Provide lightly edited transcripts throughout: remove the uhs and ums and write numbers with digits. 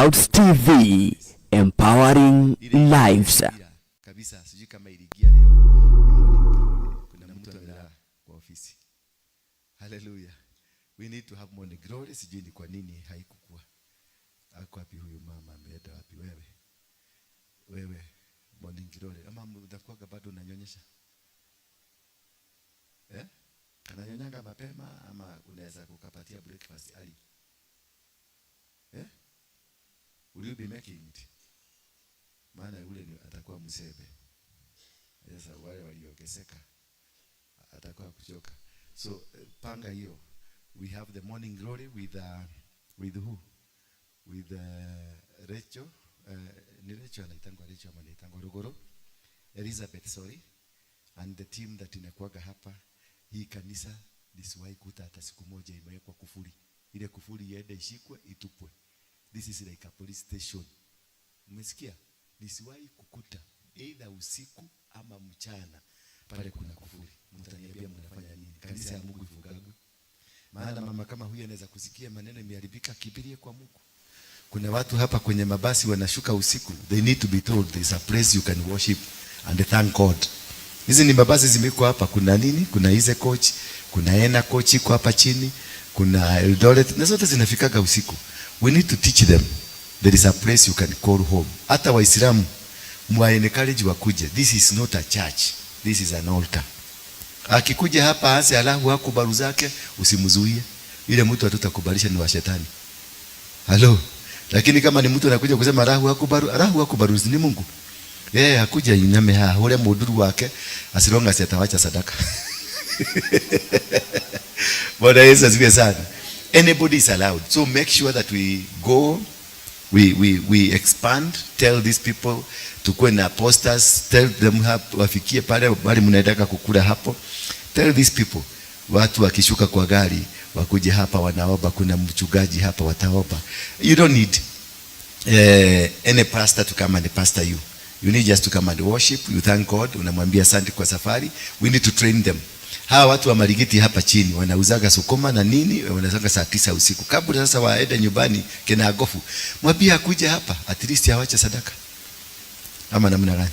Clouds TV, empowering lives. Kabisa, sijui kama iliingia leo. Ni morning glory. Kuna mtu amelala kwa ofisi. Hallelujah. We need to have morning glory. Sijui ni kwa nini haikukua. Ako wapi huyu mama? Ameenda wapi wewe? Wewe, morning glory. Ama utakuwaga bado unanyonyesha? Eh? Ananyonyanga mapema ama unaweza kukapatia breakfast early? Eh? Will you be making it? Maana yule ni atakuwa msebe. Sasa wale waliongezeka atakuwa kuchoka. So panga hiyo. We have the morning glory with who? With Rachel. Ni Rachel anaitangwa Rachel ama anaitangwa Rugoro? Elizabeth, sorry. And the team that inakuwaga hapa. Hii kanisa nisiwahi kuta hata siku moja imewekwa kufuri. Ile kufuri iende ishikwe itupwe. This is like a police station. Umesikia? Nisiwahi kukuta either usiku ama mchana pale kuna kufuri. Mtaniambia mnafanya nini? Kanisa ya Mungu ifungagwe. Maana mama kama huyu anaweza kusikia maneno imeharibika, kimbilie kwa Mungu. Kuna watu hapa kwenye mabasi wanashuka usiku. They need to be told there's a place you can worship and thank God. Hizi ni mabasi zimekuwa hapa. Kuna nini? Kuna Easy Coach, kuna Ena Coach iko hapa chini, kuna Eldoret na zote zinafikaga usiku. We need to teach them there is a place you can call home. Hata Waislamu mwa encourage wakuje. This is not a church. This is an altar. Akikuja hapa aanze Allahu akubaru zake, usimzuie. Ile mtu hatutakubalisha ni wa shetani. Halo. Lakini kama ni mtu anakuja kusema Allahu akubaru, Allahu akubaru ni Mungu. Yeye hakuja iname ha ule muduru wake as long as atawacha sadaka. Bwana Yesu asifiwe sana. Anybody is allowed. So make sure that we go, we expand, tell these people tukuwe na posters, tell them wafikie pale bali mnaendaka kukula hapo. Tell these people, watu wakishuka kwa gari wakuje hapa wanaomba, kuna mchungaji hapa wataomba. You don't need any pastor to come and pastor you. You need just to come and worship. You thank God, unamwambia asante kwa safari. We need to train them. Hawa watu wa Marigiti hapa chini wanauzaga sukuma na nini, wanauzaga saa 9 usiku. Kabla sasa waende nyumbani kina Agofu, mwambie akuje hapa at least awache sadaka. Ama namna gani?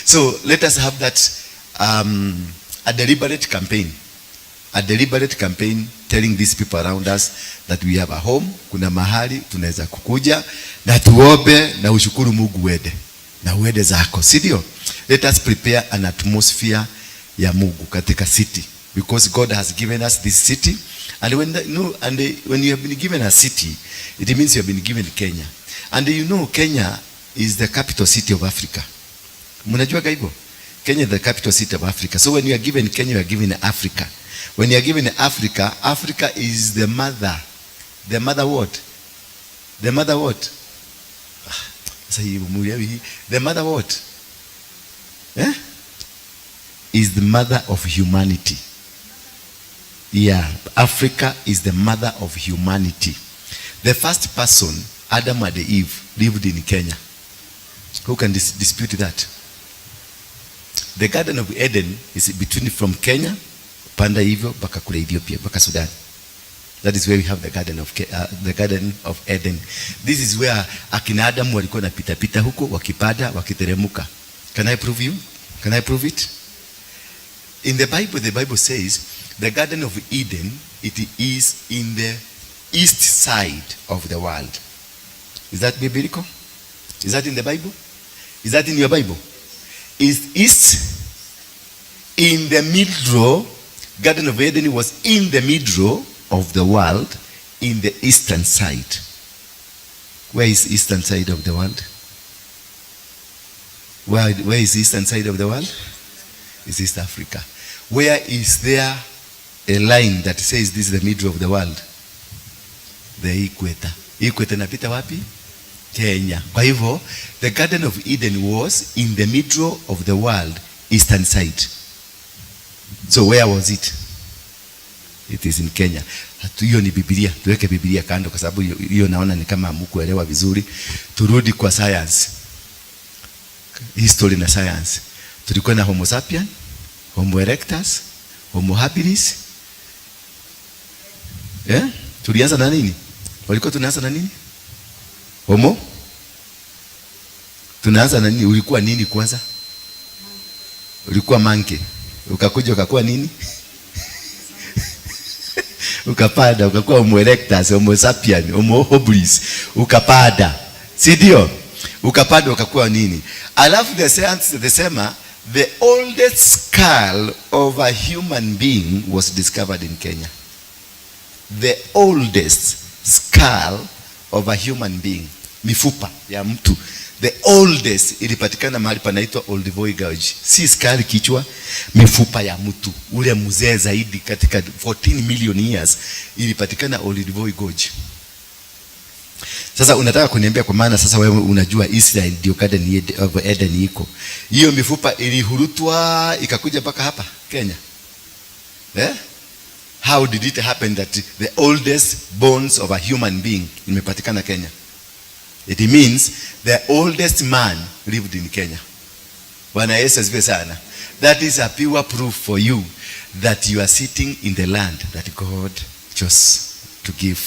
So let us have that a deliberate campaign. A deliberate campaign telling these people around us that we have a home, kuna mahali tunaweza kukuja na tuombe na ushukuru Mungu uende na uende zako, si ndio? Let us prepare an atmosphere ya Mungu katika city because God has given us this city, and when the, no, and the, when you have been given a city, it means you have been given Kenya, and you know Kenya is the capital city of Africa. Mnajua hivyo? Kenya is the capital city of Africa. So when you are given Kenya, you are given Africa. When you are given Africa, Africa is the mother. The mother what? The mother what? Sasa hii hii. The mother what? Eh? Is the mother of humanity. Yeah, Africa is the mother of humanity. The first person, Adam and Eve, lived in Kenya. Who can dispute that? The Garden of Eden is between from Kenya, panda hivyo mpaka kule Ethiopia, mpaka Sudan. That is where we have the Garden of Eden. This is where akina Adam walikuwa na pita pita huko wakipanda wakiteremuka. Can I prove you? Can I prove it? In the Bible says the Garden of Eden, it is in the east side of the world. Is that biblical? Is that in the Bible? Is that in your Bible? Is east in the middle? Garden of Eden was in the middle of the world, in the eastern side. Where is eastern side of the world? Where is eastern side of the world? It's East Africa. Where is there a line that says this is the middle of the world? The equator. Equator inapita wapi? Kenya. Kwa hivyo, the Garden of Eden was in the middle of the world, eastern side. So where was it? It is in Kenya. Hiyo ni Biblia. Tuweke Biblia kando kwa sababu hiyo naona ni kama hamkuelewa vizuri. Turudi kwa science. History na science. Tulikuwa na Homo sapien, Homo erectus, Homo habilis. Eh? Tulianza na nini? Walikuwa tunaanza na nini? Homo? Tunaanza na nini? Ulikuwa nini kwanza? Ulikuwa monkey. Ukakuja ukakuwa nini? Ukapanda ukakuwa Homo erectus, Homo sapien, Homo habilis, ukapanda, si ndio? Ukapanda ukakuwa nini? Alafu the science nasema the oldest skull of a human being was discovered in Kenya. The oldest skull of a human being, mifupa ya mtu, the oldest ilipatikana mahali panaitwa Olduvai Gorge. Si skull kichwa, mifupa ya mtu ule mzee zaidi katika 14 million years ilipatikana Olduvai Gorge. Sasa unataka kuniambia, kwa maana sasa wewe unajua Israel ndio Garden of Eden iko. Hiyo mifupa ilihurutwa ikakuja mpaka hapa Kenya. Eh? How did it happen that the oldest bones of a human being imepatikana Kenya? It means the oldest man lived in Kenya. Bwana Yesu asifiwe sana. That is a pure proof for you that you are sitting in the land that God chose to give,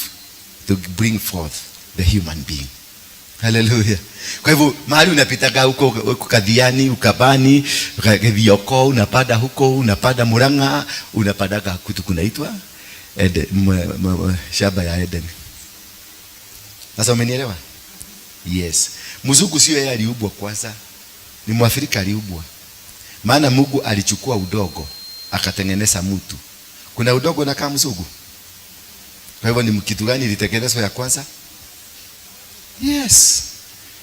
to bring forth the human being. Hallelujah. Kwa hivyo mahali unapitaga huko, huko Kathiani, Ukambani, Kithioko, unapanda huko, unapanda Murang'a, unapandaga kitu kunaitwa Eden, shamba ya Eden. Sasa umenielewa? Yes. Mzungu sio yeye aliumbwa kwanza. Ni Mwafrika aliumbwa. Maana Mungu alichukua udogo akatengeneza mtu. Kuna udogo na kama mzungu. Kwa hivyo ni kitu gani ilitengenezwa ya kwanza? Yes.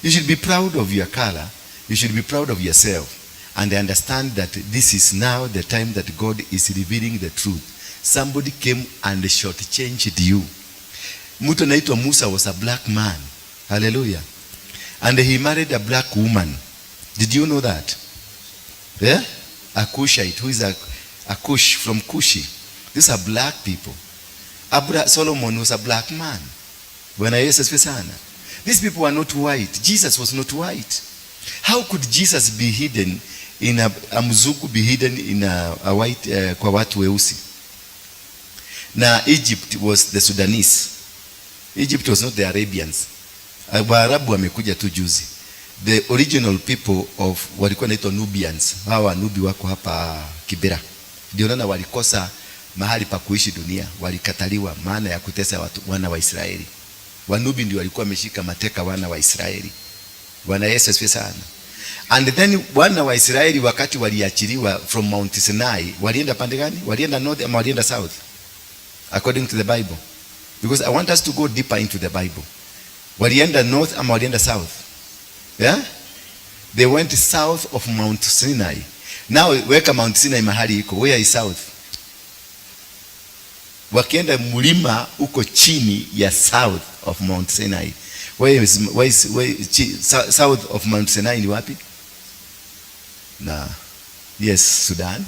You should be proud of your color. You should be proud of yourself and understand that this is now the time that God is revealing the truth. Somebody came and shortchanged you. Mtu anaitwa Musa was a black man. Hallelujah. And he married a black woman. Did you know that? Yeah? A Cushite, who is a Cush from Cushi. These are black people. Solomon was a black man. Bwana Yesu asifiwe sana. These people were not white. Jesus was not white. How could Jesus be hidden in a mzungu be hidden in a white kwa watu weusi? Na Egypt was the Sudanese. Egypt was not the Arabians. Waarabu wamekuja tu juzi. The original people of walikuwa wanaitwa Nubians. Hawa Wanubi wako hapa Kibera. Ndio naona walikosa mahali pa kuishi dunia, walikataliwa maana ya kutesa watu wana wa Israeli. Wanubi ndio walikuwa wameshika mateka wana wa Israeli. Bwana Yesu asifiwe sana. And then wana wa Israeli wakati waliachiliwa from Mount Sinai, walienda pande gani? Walienda north ama walienda south? According to the Bible. Because I want us to go deeper into the Bible. Walienda north ama walienda south? Yeah? They went south of Mount Sinai. Now weka Mount Sinai mahali iko. Where is south? Wakienda mlima uko chini ya south of Mount Sinai. Where is south of Mount Sinai ni wapi? Na yes, Sudan.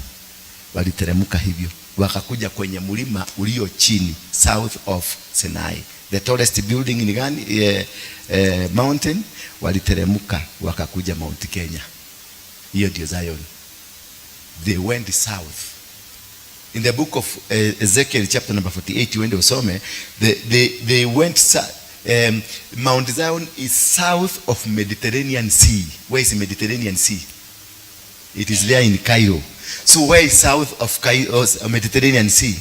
Waliteremka hivyo wakakuja kwenye mlima ulio chini south of Sinai. The tallest building ni gani? Mountain. Waliteremka wakakuja Mount Kenya. Hiyo ndio Zion. They went south. In the book of Ezekiel chapter number 48, uende usome, they went Mount Zion is south of Mediterranean Sea. Where is the Mediterranean Sea? It is there in Cairo. So where is south of Cairo, Mediterranean Sea?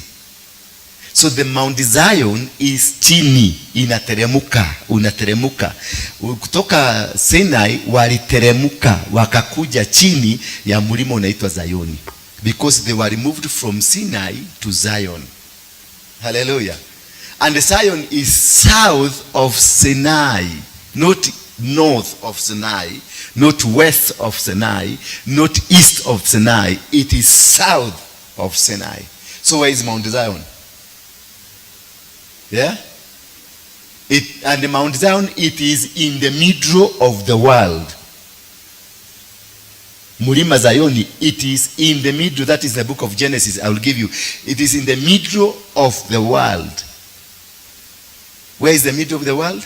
So the Mount Zion is chini, inateremuka, unateremuka. Kutoka Sinai waliteremuka wakakuja chini ya mlima unaitwa Zayoni, because they were removed from Sinai to Zion. Hallelujah. And Zion is south of Sinai, not north of Sinai, not west of Sinai, not east of Sinai. It is south of Sinai. So where is Mount Zion? Yeah? And Mount Zion, it is in the middle of the world. Mulima Zayoni, it is in the middle. That is the book of Genesis. I will give you. It is in the middle of the world. Where is the middle of the world?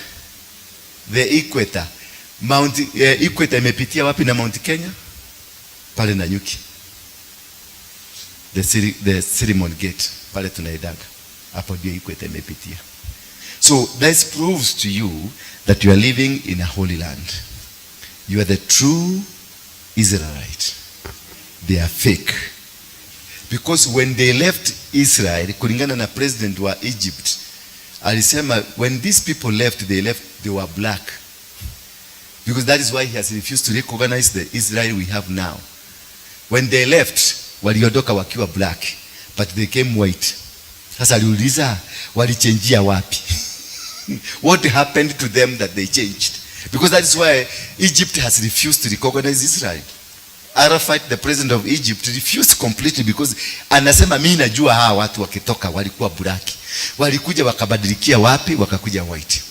The equator. Mount equator imepitia wapi na Mount Kenya? Pale Nanyuki. The Sirimon Gate. Pale tunaendaga. Hapo ndio equator imepitia. So this proves to you that you are living in a holy land. You are the true Israelite. They are fake. Because when they left Israel, kulingana na president wa Egypt, alisema when these people left, they left, they were black. Because that is why he has refused to recognize the Israel we have now. When they left, waliondoka wakiwa black, but they came white. Sasa aliuliza, walichenjia wapi? What happened to them that they changed? Because that is why Egypt has refused to recognize Israel. Arafat, the president of Egypt, refused completely because anasema, "Mimi najua hawa watu wakitoka walikuwa black. Walikuja wakabadilikia wapi? Wakakuja white."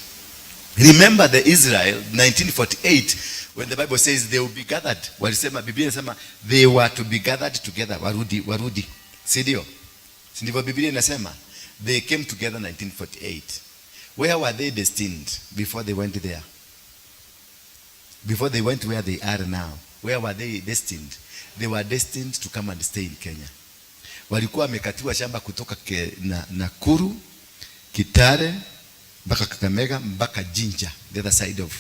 Remember the Israel 1948, when the Bible says they will be gathered. Walisema, Biblia inasema they were to be gathered together, warudi warudi. Si ndio? Si ndivyo Biblia inasema? They came together 1948. Where were they destined before they went there? Before they went where they are now, where were they destined? They were destined to come and stay in Kenya. Walikuwa wamekatiwa shamba kutoka Nakuru, Kitale mpaka Kakamega mpaka Jinja, the other side of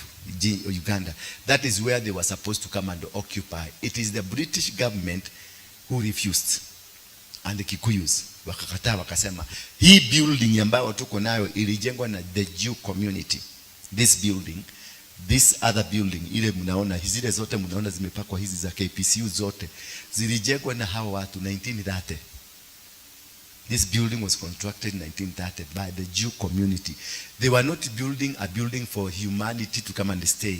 Uganda. That is where they were supposed to come and occupy. It is the British government who refused, and the Kikuyus wakakataa, wakasema hii building ambayo tuko nayo ilijengwa na the Jew community. This building, this other building, ile mnaona, zile zote mnaona zimepakwa hizi za KPCU, zote zilijengwa na hawa watu 1930. This building was constructed in 1930 by the Jew community. They were not building a building for humanity to come and stay.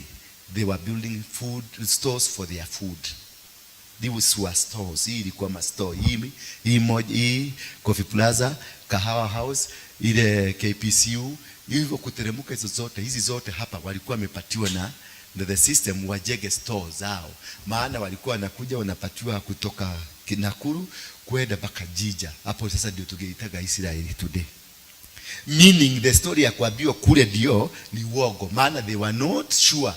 They were building food stores for their food. These were stores. Hii ilikuwa ma store. Hii moja, hii Coffee Plaza, Kahawa House, ile KPCU, hivyo kuteremka hizo zote, hizi zote hapa walikuwa wamepatiwa na the system wajenge store zao, maana walikuwa wanakuja wanapatiwa kutoka Nakuru kwenda mpaka Jinja. Hapo sasa ndio tungeitaga Israeli today. Meaning the story ya kuambiwa kule ndio ni uongo, maana they were not sure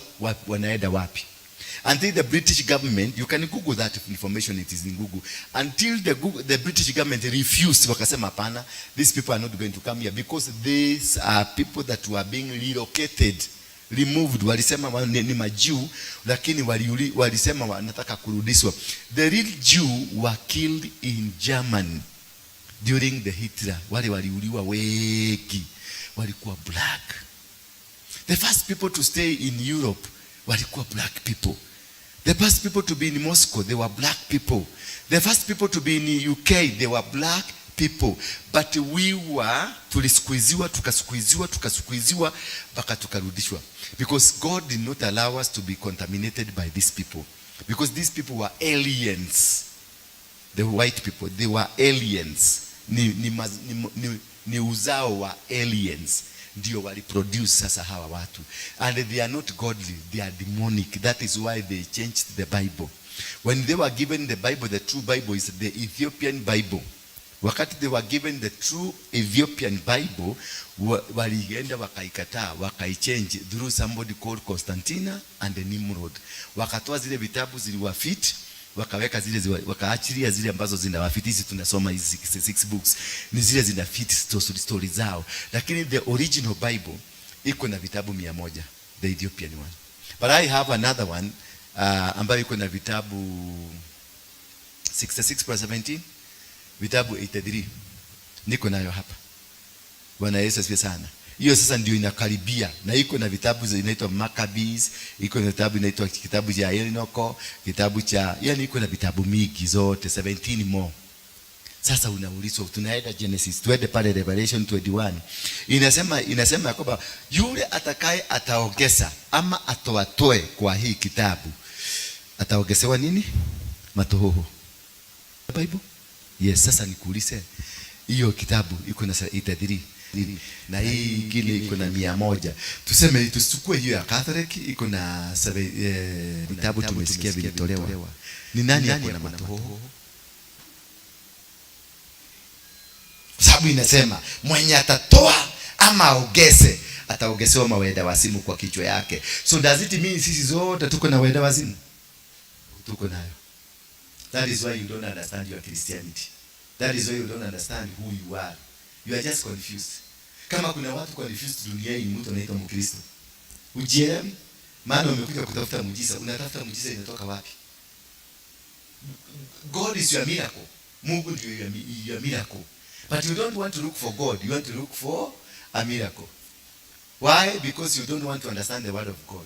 wanaenda wapi until the British government, you can Google that information, it is in Google, until the British government refused, wakasema hapana, these people are not going to come here because these are people that were being relocated, removed. Walisema ni majew, lakini walisema wanataka kurudishwa. The real Jew were killed in Germany during the Hitler. Wale waliuliwa wengi walikuwa black. The first people to stay in Europe walikuwa black people. The first people to be in Moscow, they were black people. The first people to be in UK, they were black people. But we were, tulisqueeziwa, tukasqueeziwa, tukasqueeziwa mpaka tukarudishwa, because God did not allow us to be contaminated by these people, because these people were aliens. The white people, they were aliens. Ni uzao wa aliens ndio waliproduce sasa hawa watu, and they are not godly, they are demonic. That is why they changed the Bible. When they were given the Bible, the true Bible is the Ethiopian Bible. Wakati they were given the true Ethiopian Bible, walienda wakaikataa, wakaichange through somebody called Constantina and Nimrod. Wakatoa zile vitabu ziliwafit, wakaweka zile wakaachilia zile ambazo zinawafit. Hizi tunasoma, hizi 66 books ni zile zina fit story zao, lakini the original Bible iko na vitabu 100, the Ethiopian one. But I have another one ambayo iko na vitabu 66 plus 17, vitabu 83, niko nayo hapa. Bwana Yesu asifiwe sana. Hiyo sasa ndio inakaribia, na iko na vitabu inaitwa Maccabees, iko na vitabu inaitwa kitabu cha Enoch, kitabu cha, yani iko na vitabu mingi zote, 17 more. Sasa unaulizwa, tunaenda Genesis, tuende pale Revelation 21. Inasema kwamba yule atakaye ataongeza ama atoatoe kwa hii kitabu ataongezewa nini? Matohoho. Bible? Yes, sasa nikuulize, hiyo kitabu iko na 83 na hii ingine iko na 100. Tuseme tusichukue hiyo ya Catholic iko na vitabu tumesikia vilitolewa. Ni nani ako na matohoho? Sababu inasema mwenye atatoa ama aongeze ataongezewa mawenda wazimu kwa kichwa yake. So does it mean sisi zote tuko na wenda wazimu? Tuko nayo. That is why you don't understand your Christianity. That is why you don't understand who you are. You are just confused. Kama kuna watu confused dunia hii, mtu anaitwa Mkristo. Hujielewi? Maana umekuja kutafuta muujiza, unatafuta muujiza inatoka wapi? God is your miracle. Mungu ndio your miracle. But you don't want to look for God, you want to look for a miracle. Why? Because you don't want to understand the word of God.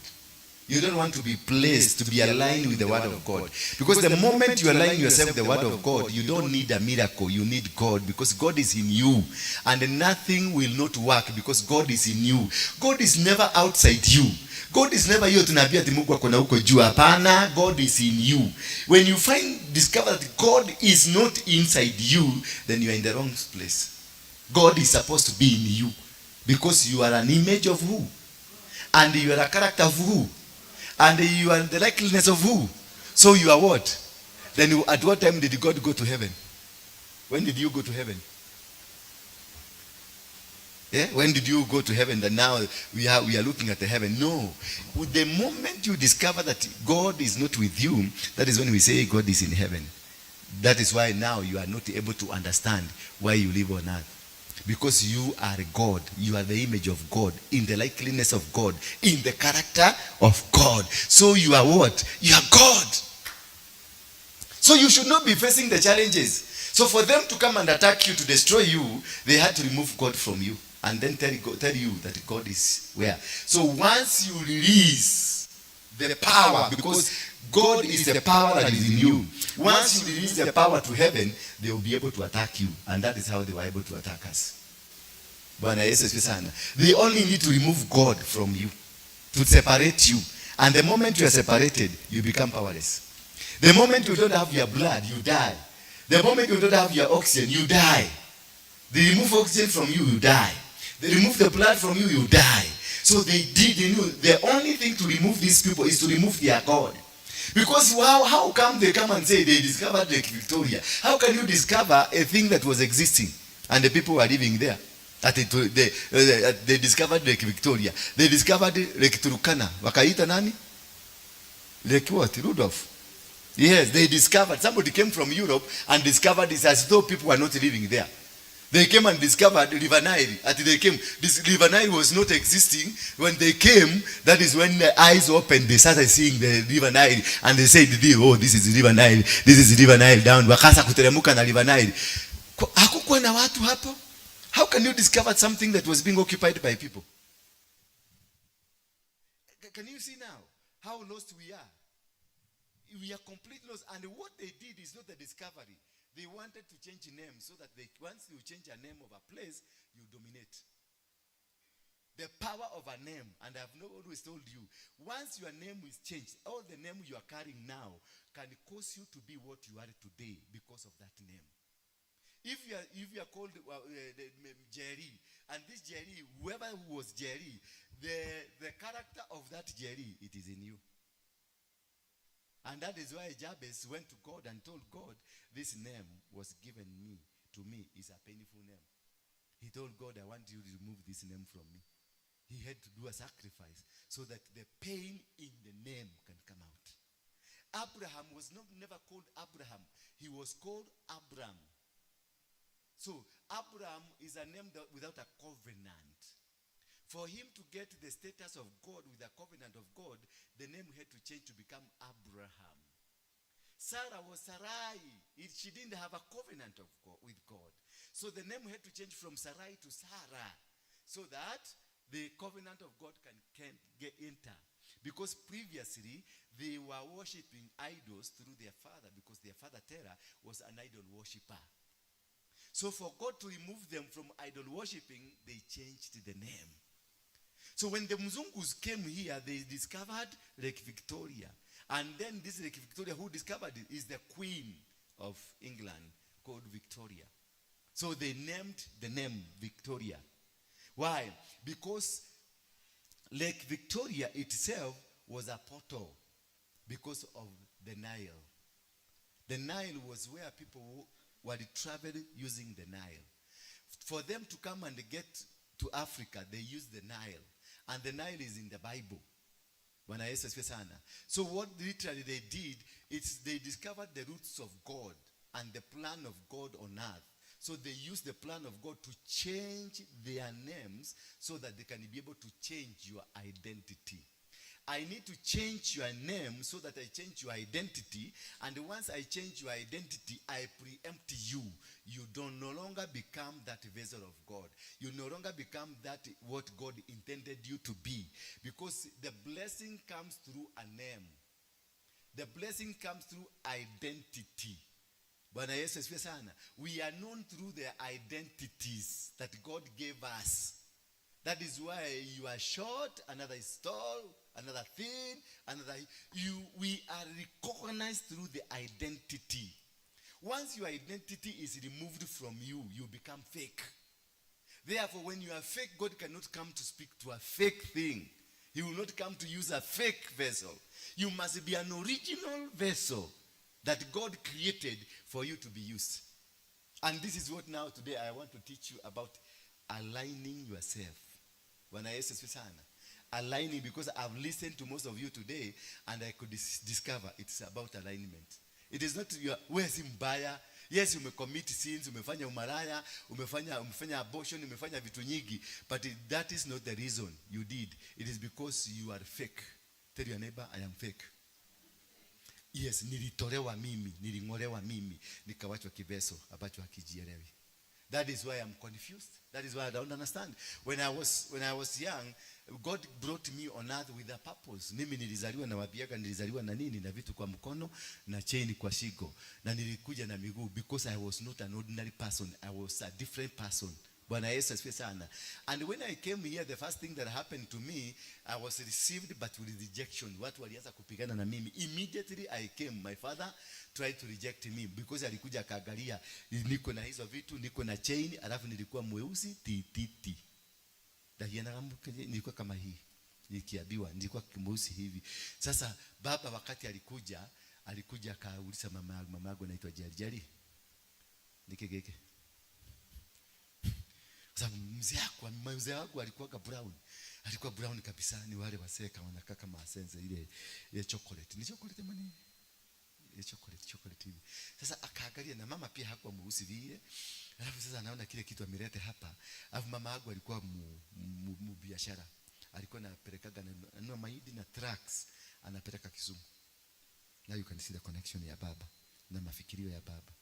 You don't want to be placed, to be aligned with the word of God. Because the moment you align yourself with the word of God, you don't need a miracle. You need God, because God is in you. And nothing will not work because God is in you. God is never outside you. God is never hiyo tunaambia ati Mungu ako na huko juu. Hapana, God is in you. When you discover that God is not inside you, then you are in the wrong place. God is supposed to be in you, because you are an image of who? And you are a character of who? And you are the likeness of who? So you are what? Then at what time did God go to heaven? When did you go to heaven? Yeah? When did you go to heaven? That now we are looking at the heaven. No. With the moment you discover that God is not with you, that is when we say God is in heaven. That is why now you are not able to understand why you live on earth. Because you are God. You are the image of God, in the likeness of God, in the character of God. So you are what? You are God. So you should not be facing the challenges. So for them to come and attack you, to destroy you, they had to remove God from you. And then tell you that God is where. So once you release the power, because God is the power that is in you. Once you release the power to heaven, they will be able to attack you. And that is how they were able to attack us. Bwana Yesu asifiwe sana. They only need to remove God from you, to separate you. And the moment you are separated, you become powerless. The moment you don't have your blood, you die. The moment you don't have your oxygen, you die. They remove oxygen from you, you die. They remove the blood from you, you die. So they knew the only thing to remove these people is to remove their God. Because how come they come and say they discovered Lake Victoria? How can you discover a thing that was existing and the people were living there? That it, they discovered Lake Victoria. They discovered Lake Turkana. Wakaita nani? Lake what? Rudolph. Yes, they discovered. Somebody came from Europe and discovered this as though people were not living there. They came and discovered River Nile. At they came, this River Nile was not existing. When they came, that is when the eyes opened. They started seeing the River Nile, and they said, "Oh, this is River Nile. This is River Nile down." Wakaanza kuteremuka na River Nile. Hakukuwa na watu hapo. How can you discover something that was being occupied by people? Can you see now how lost we are? We are completely lost. And what they did is not a discovery. They wanted to change name so that once you change a name of a place, you dominate. The power of a name, and I've not always told you, once your name is changed, all the name you are carrying now can cause you to be what you are today because of that name. If you are called Jerry, and this Jerry, whoever was Jerry, the character of that Jerry, it is in you. And that is why Jabez went to God and told God, "This name was given me, to me, is a painful name." He told God, "I want you to remove this name from me." He had to do a sacrifice so that the pain in the name can come out. Abraham was not never called Abraham. He was called Abram. So Abraham is a name that without a covenant. For him to get the status of God with the covenant of God, the name had to change to become Abraham. Sarah was Sarai. She didn't have a covenant of God, with God. So the name had to change from Sarai to Sarah so that the covenant of God can get enter. Because previously, they were worshipping idols through their father, because their father Terah was an idol worshipper. So for God to remove them from idol worshipping, they changed the name. So when the Mzungus came here, they discovered Lake Victoria. And then this Lake Victoria, who discovered it, is the Queen of England, called Victoria. So they named the name Victoria. Why? Because Lake Victoria itself was a portal because of the Nile. The Nile was where people were traveling using the Nile. For them to come and get to Africa, they used the Nile. And the Nile is in the Bible. Bwana Yesu asifiwe sana. So what literally they did is they discovered the roots of God and the plan of God on earth. So they use the plan of God to change their names so that they can be able to change your identity. I need to change your name so that I change your identity. And once I change your identity, I preempt you. You don't no longer become that vessel of God. You no longer become that what God intended you to be. Because the blessing comes through a name. The blessing comes through identity. Bwana Yesu asifiwe sana. We are known through the identities that God gave us. That is why you are short, another is tall, another thin, another you we are recognized through the identity. Once your identity is removed from you, you become fake. Therefore, when you are fake, God cannot come to speak to a fake thing. He will not come to use a fake vessel. You must be an original vessel that God created for you to be used. And this is what now today I want to teach you about aligning yourself. Bwana Yesu asifiwe sana. Aligning, because I've listened to most of you today and I could discover it's about alignment. It is not your, wewe si mbaya. Yes, umecommit sins, umefanya umalaya, umefanya abortion, umefanya vitu nyingi, but that is not the reason you did. It is because you are fake. Tell your neighbor, "I am fake." Yes, nilitolewa mimi, niling'olewa mimi, nikawachwa kivessel ambacho hakijielewi. That is why I'm confused. That is why I don't understand. When I was young, God brought me on earth with a purpose. Mimi nilizaliwa na wabiaga, nilizaliwa na nini? Na vitu kwa mkono na chain kwa shingo. Na nilikuja na miguu because I was not an ordinary person. I was a different person. Bwana Yesu asifiwe sana. And when I came here, the first thing that happened to me, I was received but with rejection. Watu walianza kupigana na mimi. Immediately I came, my father tried to reject me because alikuja akaangalia niko na hizo vitu, niko na chain, alafu nilikuwa mweusi tititi. Nilikuwa kama hii. Nikiambiwa nilikuwa mweusi hivi. Sasa baba wakati alikuja, alikuja akauliza mama yangu, mama yangu anaitwa Jari Jari. Nikigeke. Kwa sababu mzee wangu alikuwa brown. Alikuwa brown kabisa, ni wale waseka wanakaa kama asenze ile ile chocolate. Ni chocolate mani? Ile chocolate, chocolate hivi. Sasa akaangalia na mama pia hakuwa mweusi vile. Alafu sasa anaona kile kitu amelete hapa. Alafu mama yangu alikuwa mu biashara. Alikuwa anapelekaga na mahindi na trucks anapeleka Kisumu. Now you can see the connection ya baba na mafikirio ya baba.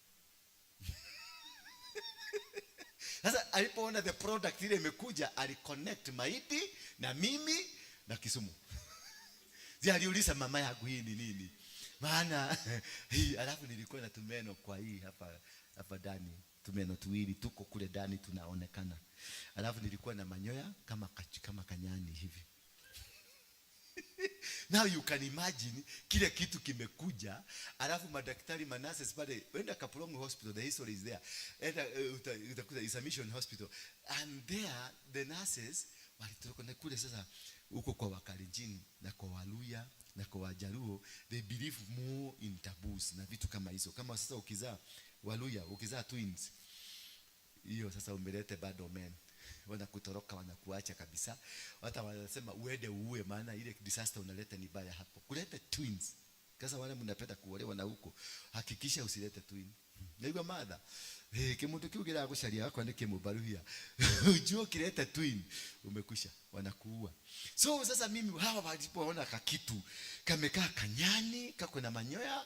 Sasa alipoona the product ile imekuja, aliconnect mahindi na mimi na Kisumu. Zi aliuliza mama yangu, "Hii ni nini?" Maana hii, alafu nilikuwa na tumeno kwa hii hapa hapa ndani, tumeno tuwili tuko kule ndani tunaonekana. Alafu nilikuwa na manyoya kama kanyani hivi. Now you can imagine kile kitu kimekuja, alafu madaktari, manurses pale, enda Kapolongo Hospital, the history is there. Enda utakuta it's a mission hospital. And there the nurses walitoka na kule sasa huko kwa Wakalenjin na kwa Waluya na kwa Wajaluo, they believe more in taboos na vitu kama hizo. Kama sasa ukizaa Waluya, ukizaa twins, hiyo sasa umelete bad omen, wanakutoroka, wanakuacha kabisa, hata wanasema uende uue, maana ile disaster unaleta ni baya hapo kuleta twins. Sasa wale mnapenda kuolewa na huko, hakikisha usilete twin. Naigua matha kimundu kiu kiragucaria wakwa ni kimubaruhia, ujue ukileta twin umekwisha, wanakuua. So sasa mimi hawa walipoona kakitu kamekaa kanyani, kako na manyoya,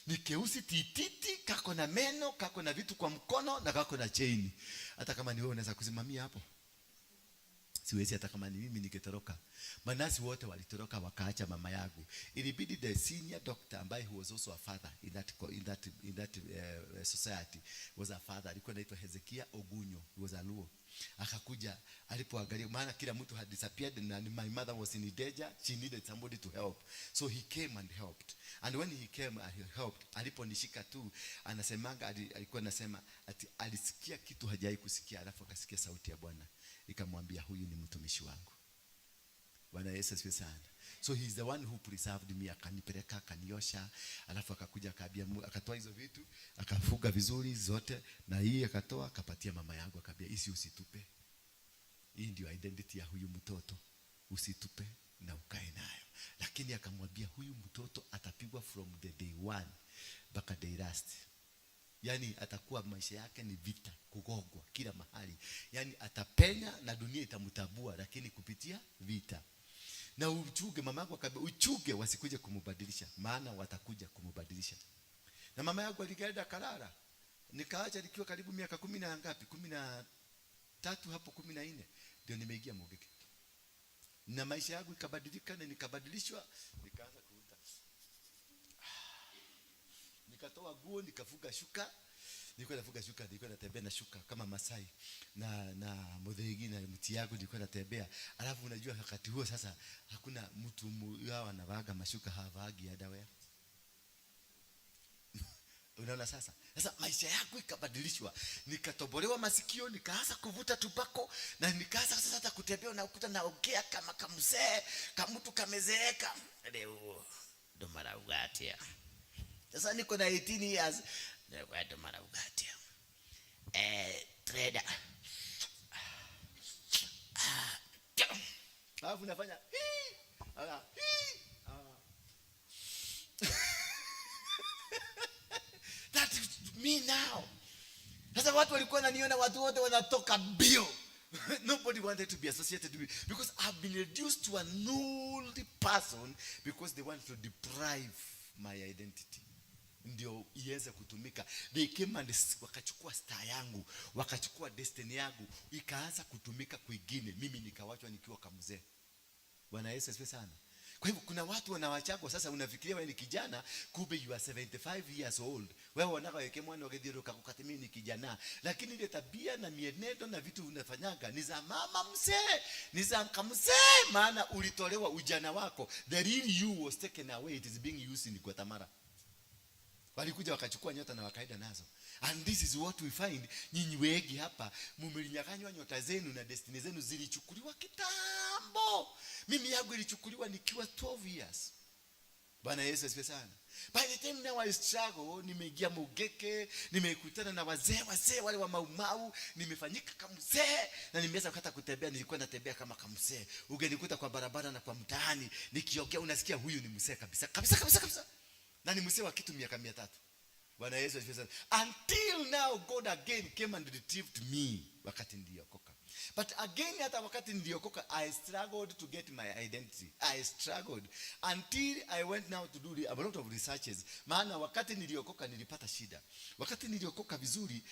ni keusi tititi, kako na meno, kako na vitu kwa mkono na kako na chain, hata kama ni wewe unaweza kusimamia hapo? Siwezi. Hata kama ni mimi ningetoroka. Manurses wote walitoroka wakaacha mama yangu. Ilibidi the senior doctor ambaye who was also a father in that society, was a father, alikuwa anaitwa Hezekia Ogunyo, he was a Luo. Akakuja, alipoangalia, maana kila mtu had disappeared and my mother was in danger, she needed somebody to help, so he came and helped. And when he came and he helped, aliponishika tu, anasemanga alikuwa anasema ati alisikia kitu hajai kusikia, alafu akasikia sauti ya Bwana ikamwambia, "Huyu ni mtumishi wangu." Bwana Yesu asifiwe sana. So he is the one who preserved me, akanipeleka, akaniosha, alafu akakuja akaambia, akatoa hizo vitu, akafuga vizuri zote, na hii akatoa, akapatia mama yangu, akaambia, "Hisi usitupe. Hii ndio identity ya huyu mtoto. Usitupe na ukae nayo." Lakini akamwambia huyu mtoto atapigwa from the day one mpaka day last. Yaani atakuwa maisha yake ni vita, kugongwa kila mahali. Yaani atapenya na dunia itamtambua, lakini kupitia vita. Na uchuge, mama yangu akaambia uchuge wasikuje kumubadilisha, maana watakuja kumubadilisha. Na mama yangu alienda kalala. Nikaacha nikiwa karibu miaka 10 na ngapi? 13 hapo 14 ndio nimeingia Mungiki. Na maisha yangu ikabadilika na nikabadilishwa, nikaanza kuvuta. Nikatoa nguo nikafuga shuka. Nilikuwa nafuga shuka, nilikuwa natembea na shuka kama Masai na muthigi na mti yangu nilikuwa natembea. Alafu unajua wakati huo sasa hakuna mtu hao anavaga mashuka, havaagi underwear. Unaona sasa? Sasa maisha yangu ikabadilishwa. Nikatobolewa masikio, nikaanza kuvuta tubako na nikaanza sasa hata kutembea na ukuta naongea kama kamzee, kama mtu kamezeeka. Leo ndo maraugatia. Sasa niko na 18 years. Leo ndo maraugatia. Trader. Alafu nafanya hii. Ala, hii. Ah. That is me now. Sasa watu walikuwa wananiona, watu wote wanatoka mbio. Nobody wanted to be associated with me because I've been reduced to an old person because they want to deprive my identity. Ndio iweze kutumika. They came and wakachukua star yangu, wakachukua destiny yangu, ikaanza kutumika kwingine. Mimi nikawachwa nikiwa kamzee. Bwana Yesu asifiwe sana. Kwa hivyo kuna watu wanawachagua sasa, unafikiria wewe ni kijana, kumbe you are 75 years old. Wewe unataka weke mwana ukithiũrũrũka gũkati mimi ni kijana, lakini ile tabia na mienendo na vitu unafanyaga ni za mama mzee, ni za kamzee, maana ulitolewa ujana wako. The real you was taken away, it is being used in Guatemala. Walikuja wakachukua nyota na wakaenda nazo. And this is what we find. Nyinyi wengi hapa mumelinyang'anywa nyota zenu na destiny zenu zilichukuliwa kitambo. Mimi yangu ilichukuliwa nikiwa 12 years. Bwana Yesu asifiwe sana. By the time now I struggle, nimeingia Mungiki, nimekutana na wazee, wazee wale wa Maumau, nimefanyika kama mzee na nimeanza hata kutembea, nilikuwa natembea kama kamzee. Ungenikuta kwa barabara na kwa mtaani nikiongea unasikia huyu ni mzee kabisa. Kabisa kabisa kabisa. Na ni mzee wa kitu miaka 300. Bwana Yesu asifiwe sana. Until now God again came and retrieved me wakati niliokoka. But again hata wakati niliokoka I struggled to get my identity. I struggled until I went now to do a lot of researches. Maana wakati niliokoka nilipata shida. Wakati niliokoka vizuri,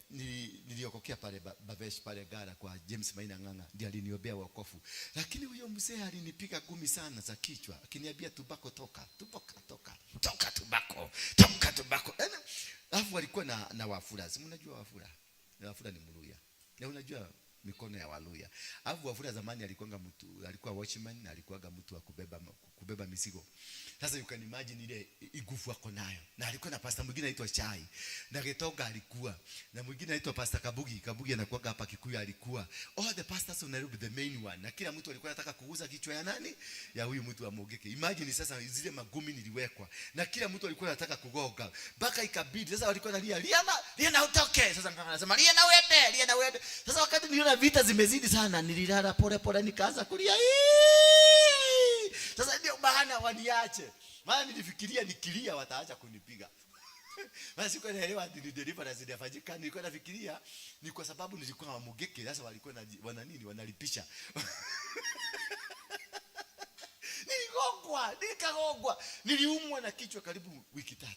niliokokea pale Bavesh pale Gara kwa James Maina Ng'ang'a, ndiye aliniombea wokovu. Lakini huyo mzee alinipiga gumi sana za kichwa, akiniambia tubako toka, tubako toka, toka tubako, toka tubako. Alafu walikuwa na Wafula. Si mnajua Wafula? Na Wafula ni Mluya. Na unajua mikono ya Waluya. Alafu Wafula zamani alikuwa mtu, alikuwa watchman na alikuwa mtu wa kubeba mizigo. Sasa you can imagine ile igufu ako nayo. Na alikuwa na pastor mwingine anaitwa Chai. Na Getoga alikuwa. Na mwingine anaitwa Pastor Kabugi. Kabugi anakuwa hapa Kikuyu alikuwa. All the pastors of Nairobi, the main one. Na kila mtu alikuwa anataka kuuza kichwa ya nani? Ya huyu mtu wa Mungiki. Imagine sasa zile magumi niliwekwa. Na kila mtu alikuwa anataka kugonga. Mpaka ikabidi sasa walikuwa wanalia, lia na, lia na utoke. Sasa nganga anasema lia na uende, lia na uende. Sasa wakati niliona vita zimezidi sana, nililala pole pole nikaanza kulia. Hii! Sasa ndio maana waniache. Maana nilifikiria nikilia wataacha kunipiga. Maana sikuwa naelewa ni deliverance inafanyika. Nilikuwa nafikiria ni kwa sababu nilikuwa wa Mungiki, sasa walikuwa wana nini, wanalipisha. Niligongwa, nikagongwa. Niliumwa na kichwa karibu wiki 3.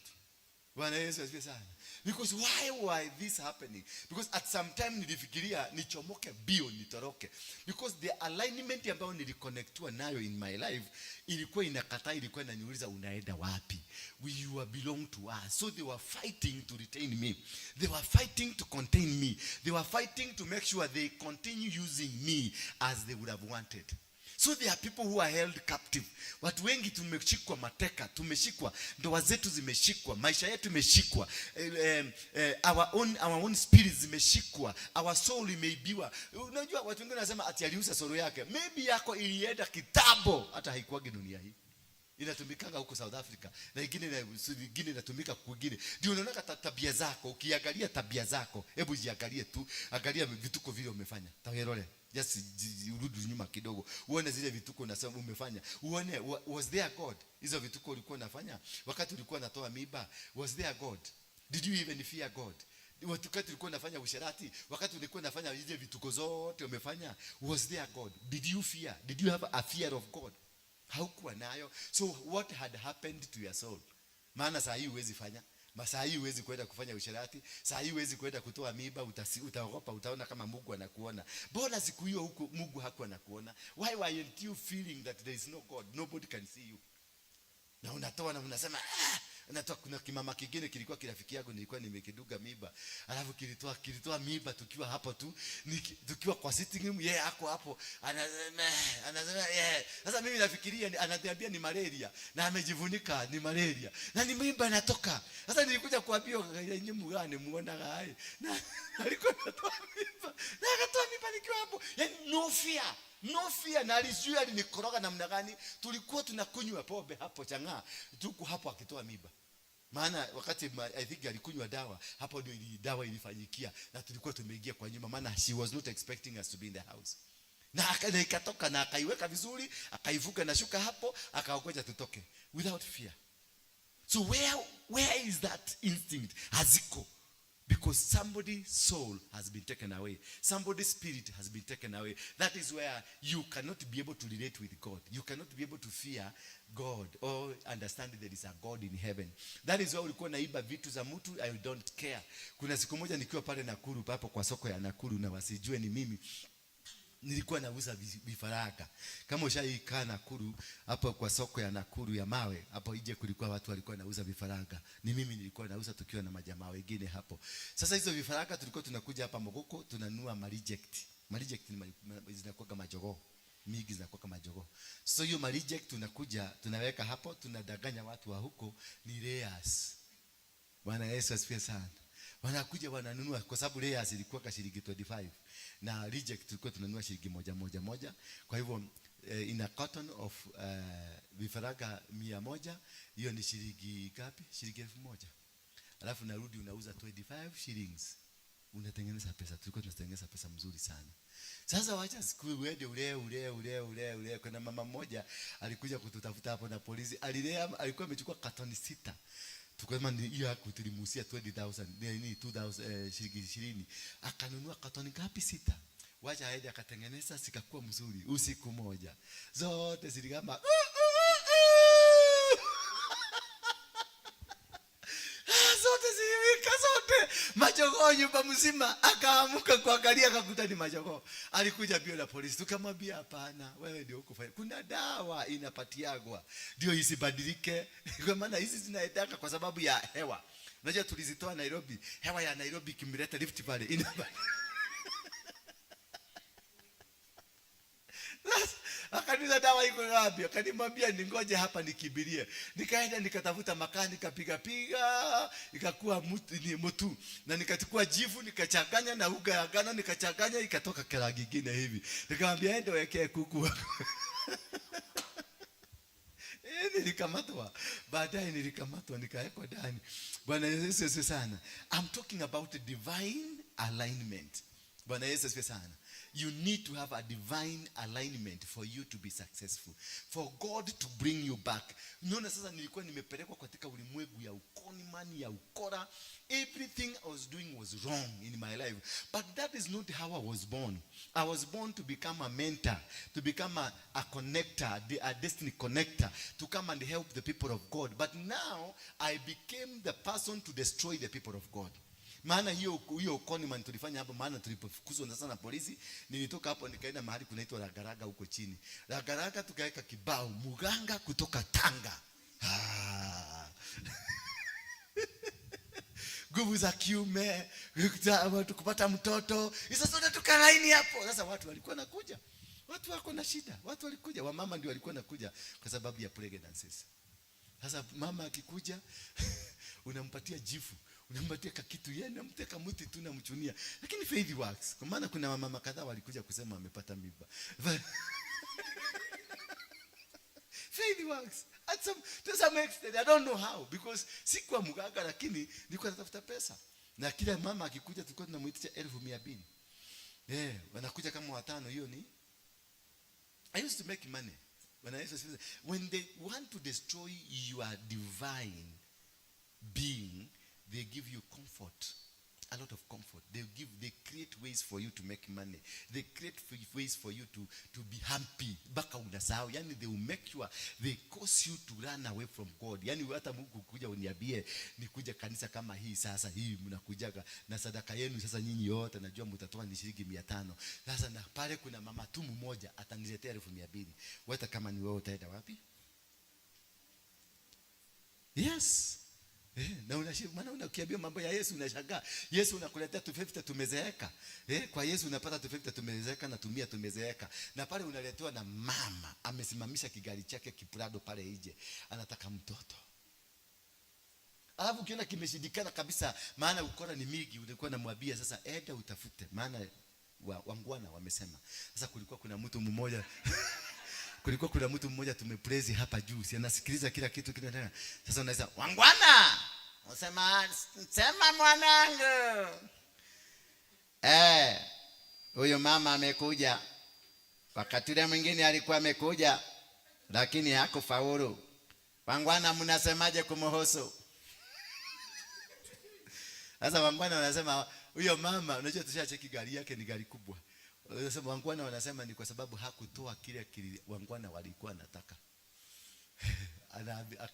Bwana Yesu asifiwe sana. Because why were this happening? Because at some time nilifikiria nichomoke bio nitoroke. Because the alignment ambayo niliconnectiwa nayo in my life ilikuwa inakataa, ilikuwa inaniuliza unaenda wapi? We you are belong to us. So they were fighting to retain me. They were fighting to contain me. They were fighting to make sure they continue using me as they would have wanted. So there are people who are held captive. Watu wengi tumeshikwa mateka, tumeshikwa, ndoa zetu zimeshikwa, maisha yetu imeshikwa, our own spirits zimeshikwa, our soul imeibiwa. Unajua watu wengine wanasema ati aliuza soul yake. Maybe yako ilienda kitambo, hata haikuwagi dunia hii. Inatumikanga huko South Africa na ingine inatumika kwingine. Ndio unaona tabia zako, ukiangalia tabia zako, hebu jiangalie tu, angalia vituko vile umefanya. Tawelole. Just urudi nyuma kidogo. Uone zile vituko unasema umefanya. Uone was there God? Hizo vituko ulikuwa unafanya wakati ulikuwa unatoa mimba, was there God? Did you even fear God? Wakati ulikuwa unafanya usherati, wakati ulikuwa unafanya hizo vituko zote umefanya, was there God? Did you fear? Did you have a fear of God? Haukuwa nayo. So what had happened to your soul? Maana saa hii huwezi fanya, saa hii huwezi kwenda kufanya usherati, saa hii huwezi kwenda kutoa mimba, utaogopa, utaona kama Mungu anakuona. Mbona siku hiyo huko Mungu hakuwa anakuona? Why weren't you feeling that there is no God? Nobody can see you. Na unatoa na unasema, "Ah," unatoa. Kuna kimama kingine kilikuwa kirafiki yangu, nilikuwa nimekiduga mimba, alafu kilitoa mimba tukiwa hapo tu, tukiwa kwa sitting room, yeye ako hapo anasema yeah. Sasa mimi nafikiria ananiambia ni malaria na amejivunika ni malaria na ni mimba inatoka. Sasa nilikuja kuambia nyinyi mgani muona hai na alikuwa anatoa mimba na akatoa mimba nikiwa hapo, yani no fear. No fear. Na alijua alinikoroga namna gani. Tulikuwa tunakunywa pombe hapo chang'aa, tuko hapo akitoa mimba. Maana wakati I think alikunywa dawa, hapo ndio dawa ilifanyikia na tulikuwa tumeingia kwa nyumba, maana she was not expecting us to be in the house. Na ikatoka na akaiweka vizuri, akaivuka na shuka hapo, akaongoja tutoke without fear. So where is that instinct? Haziko. Because somebody's soul has been taken away. Somebody's spirit has been taken away. That is where you cannot be able to relate with God. You cannot be able to fear God or understand there is a God in heaven. That is why ulikuwa naiba vitu za mtu, I don't care. Kuna siku moja nikiwa pale Nakuru, hapo kwa soko ya Nakuru, na wasijue ni mimi, nilikuwa nauza vifaranga. Kama ushaikaa Nakuru, hapo kwa soko ya Nakuru ya mawe, hapo nje kulikuwa watu walikuwa nauza vifaranga. Ni mimi nilikuwa nauza tukiwa na majamaa wengine hapo. Sasa hizo vifaranga tulikuwa tunakuja hapa Mogoko tunanunua mareject. Mareject ni zinakuwa kama jogoo. Mingi zinakuwa kama jogoo. So hiyo mareject tunakuja tunaweka hapo, tunadanganya watu wa huko ni layers. Bwana Yesu asifiwe sana. Wanakuja wananunua kwa sababu layers ilikuwa ka shilingi 25 na reject tulikuwa tunanunua shilingi moja moja moja. Kwa hivyo in a carton of vifaranga 100, hiyo ni shilingi ngapi? Shilingi 1000. Alafu narudi unauza 25 shillings. Unatengeneza pesa. Tulikuwa tunatengeneza pesa mzuri sana. Sasa wacha siku uende ule ule ule ule ule. Kuna mama mmoja alikuja kututafuta hapo na polisi. Alilea, alikuwa amechukua katoni 6. Tukasema ni hiyo haku tulimuusia 20,000, ni 2000, shilingi 20. Akanunua katoni ngapi? 6. Wacha aende akatengeneza zikakuwa mzuri usiku moja. Zote ziligamba. Zote ziliwika zote. Majogoo nyumba mzima. Akaamuka kuangalia akakuta ni majogoo. Alikuja bio la polisi. Tukamwambia hapana, wewe ndio ukufanya. Kuna dawa inapatiagwa ndio isibadilike. Kwa maana hizi zinaendaka kwa sababu ya hewa. Unajua tulizitoa Nairobi. Hewa ya Nairobi ikimleta Rift Valley inabadilika. Akaniuliza dawa iko wapi? Akanimwambia ningoje hapa nikibirie. Nikaenda nikatafuta makaa nikapiga piga, ikakuwa mutu, ni mutu. Na nikachukua jivu nikachanganya na uga ya ngano nikachanganya ikatoka rangi nyingine hivi. Nikamwambia ende wekee kuku. Nilikamatwa. Baadaye nilikamatwa nikawekwa ndani. Bwana Yesu asifiwe sana. I'm talking about divine alignment. Bwana Yesu asifiwe sana. You need to have a divine alignment for you to be successful. For God to bring you back. Unaona sasa nilikuwa nimepelekwa katika ulimwengu ya ukonimani, ya ukora. Everything I was doing was wrong in my life. But that is not how I was born. I was born to become a mentor, to become a connector, a destiny connector, to come and help the people of God. But now I became the person to destroy the people of God. Maana hiyo conman tulifanya hapo, maana tulipofukuzwa sasa na polisi, nilitoka hapo nikaenda mahali kunaitwa Ragaraga huko chini. Ragaraga tukaweka kibao muganga kutoka Tanga. Nguvu za kiume, watu kupata mtoto. Hizo zote tukalaini hapo. Sasa watu walikuwa nakuja. Watu wako na shida. Watu walikuja, wamama ndio walikuwa nakuja kwa sababu ya pregnancies. Sasa mama akikuja unampatia jifu, unampatia kakitu, yeye anamteka mti tu namchunia. Lakini faith works. Kwa maana kuna wamama kadhaa walikuja kusema wamepata mimba. Faith works. To some extent, I don't know how, because sikuwa mganga lakini nilikuwa natafuta pesa. Na kila mama akikuja tulikuwa tunamuitisha 200,000. Wanakuja kama watano, hiyo ni I used to make money. When I used to, when they want to destroy your divine being, They give you comfort, a lot of comfort. They create ways for you to make money. They create ways for you to be happy mpaka unasahau. Yani they will make sure they cause you to run away from God. Yani hata Mungu kuja uniambie nikuja kanisa kama hii sasa, hii mnakujaga na sadaka yenu sasa, nyinyi yote najua mtatoa ni shilingi 500. Sasa na pale kuna mama tu mmoja ataniletea 200,000. Hata kama ni wewe utaenda wapi? Yes. Na maana unakiambia mambo ya Yesu unashangaa. Yesu unakuletea 250 tumezeeka. Kwa Yesu unapata 250 tumezeeka na tumia tumezeeka. Na pale unaletewa na mama amesimamisha kigari chake kiprado pale nje. Anataka mtoto. Alafu ukiona kimeshindikana kabisa, maana ukora ni mingi, ulikuwa unamwambia sasa enda utafute, maana wangwana wamesema. Sasa kulikuwa kuna mtu mmoja kulikuwa kuna mtu mmoja tumepraise hapa juu, si anasikiliza kila kitu kinaendelea. Sasa unaweza wangwana, unasema sema mwanangu, huyu mama amekuja. Wakati ule mwingine alikuwa amekuja lakini hakufaulu. Wangwana, mnasemaje kumhusu? Sasa wangwana wanasema huyo mama, unajua tushacheki gari yake ni gari kubwa. Wanasema wangwana wanasema ni kwa sababu hakutoa kile kile wangwana walikuwa wanataka.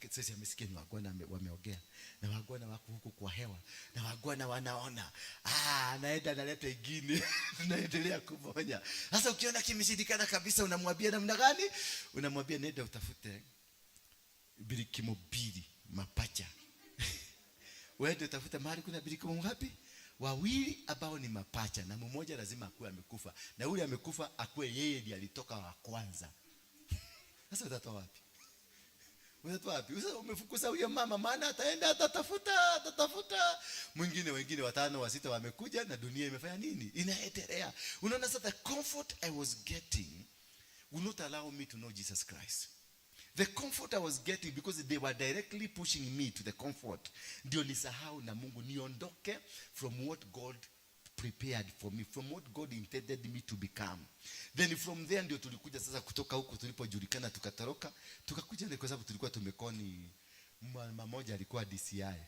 Sasa amesikia ni wangwana wameongea. Na wangwana wako huku kwa hewa. Na wangwana wanaona. Anaenda analeta ingine. Tunaendelea kumonya. Sasa ukiona kimeshindikana kabisa unamwambia namna gani? Unamwambia nenda utafute bilikimo mbili mapacha. Wewe utafute mahali kuna bilikimo ngapi? Wawili ambao ni mapacha na mmoja lazima akuwe amekufa. Na yule amekufa akuwe yeye ndiye alitoka wa kwanza. Sasa utatoa wapi? Utatoa wapi? Sasa umefukuza huyo mama, maana ataenda atatafuta, atatafuta. Mwingine wengine watano wa sita wamekuja na dunia imefanya nini? Inaendelea. Unaona sasa the comfort I was getting will not allow me to know Jesus Christ. The comfort I was getting, because they were directly pushing me to the comfort, ndio nisahau na Mungu, niondoke from what God prepared for me, from what God intended me to become. Then from there ndio tulikuja sasa kutoka huko tulipojulikana tukatoroka, tukakuja ni kwa sababu tulikuwa tumekoni mama mmoja alikuwa DCI.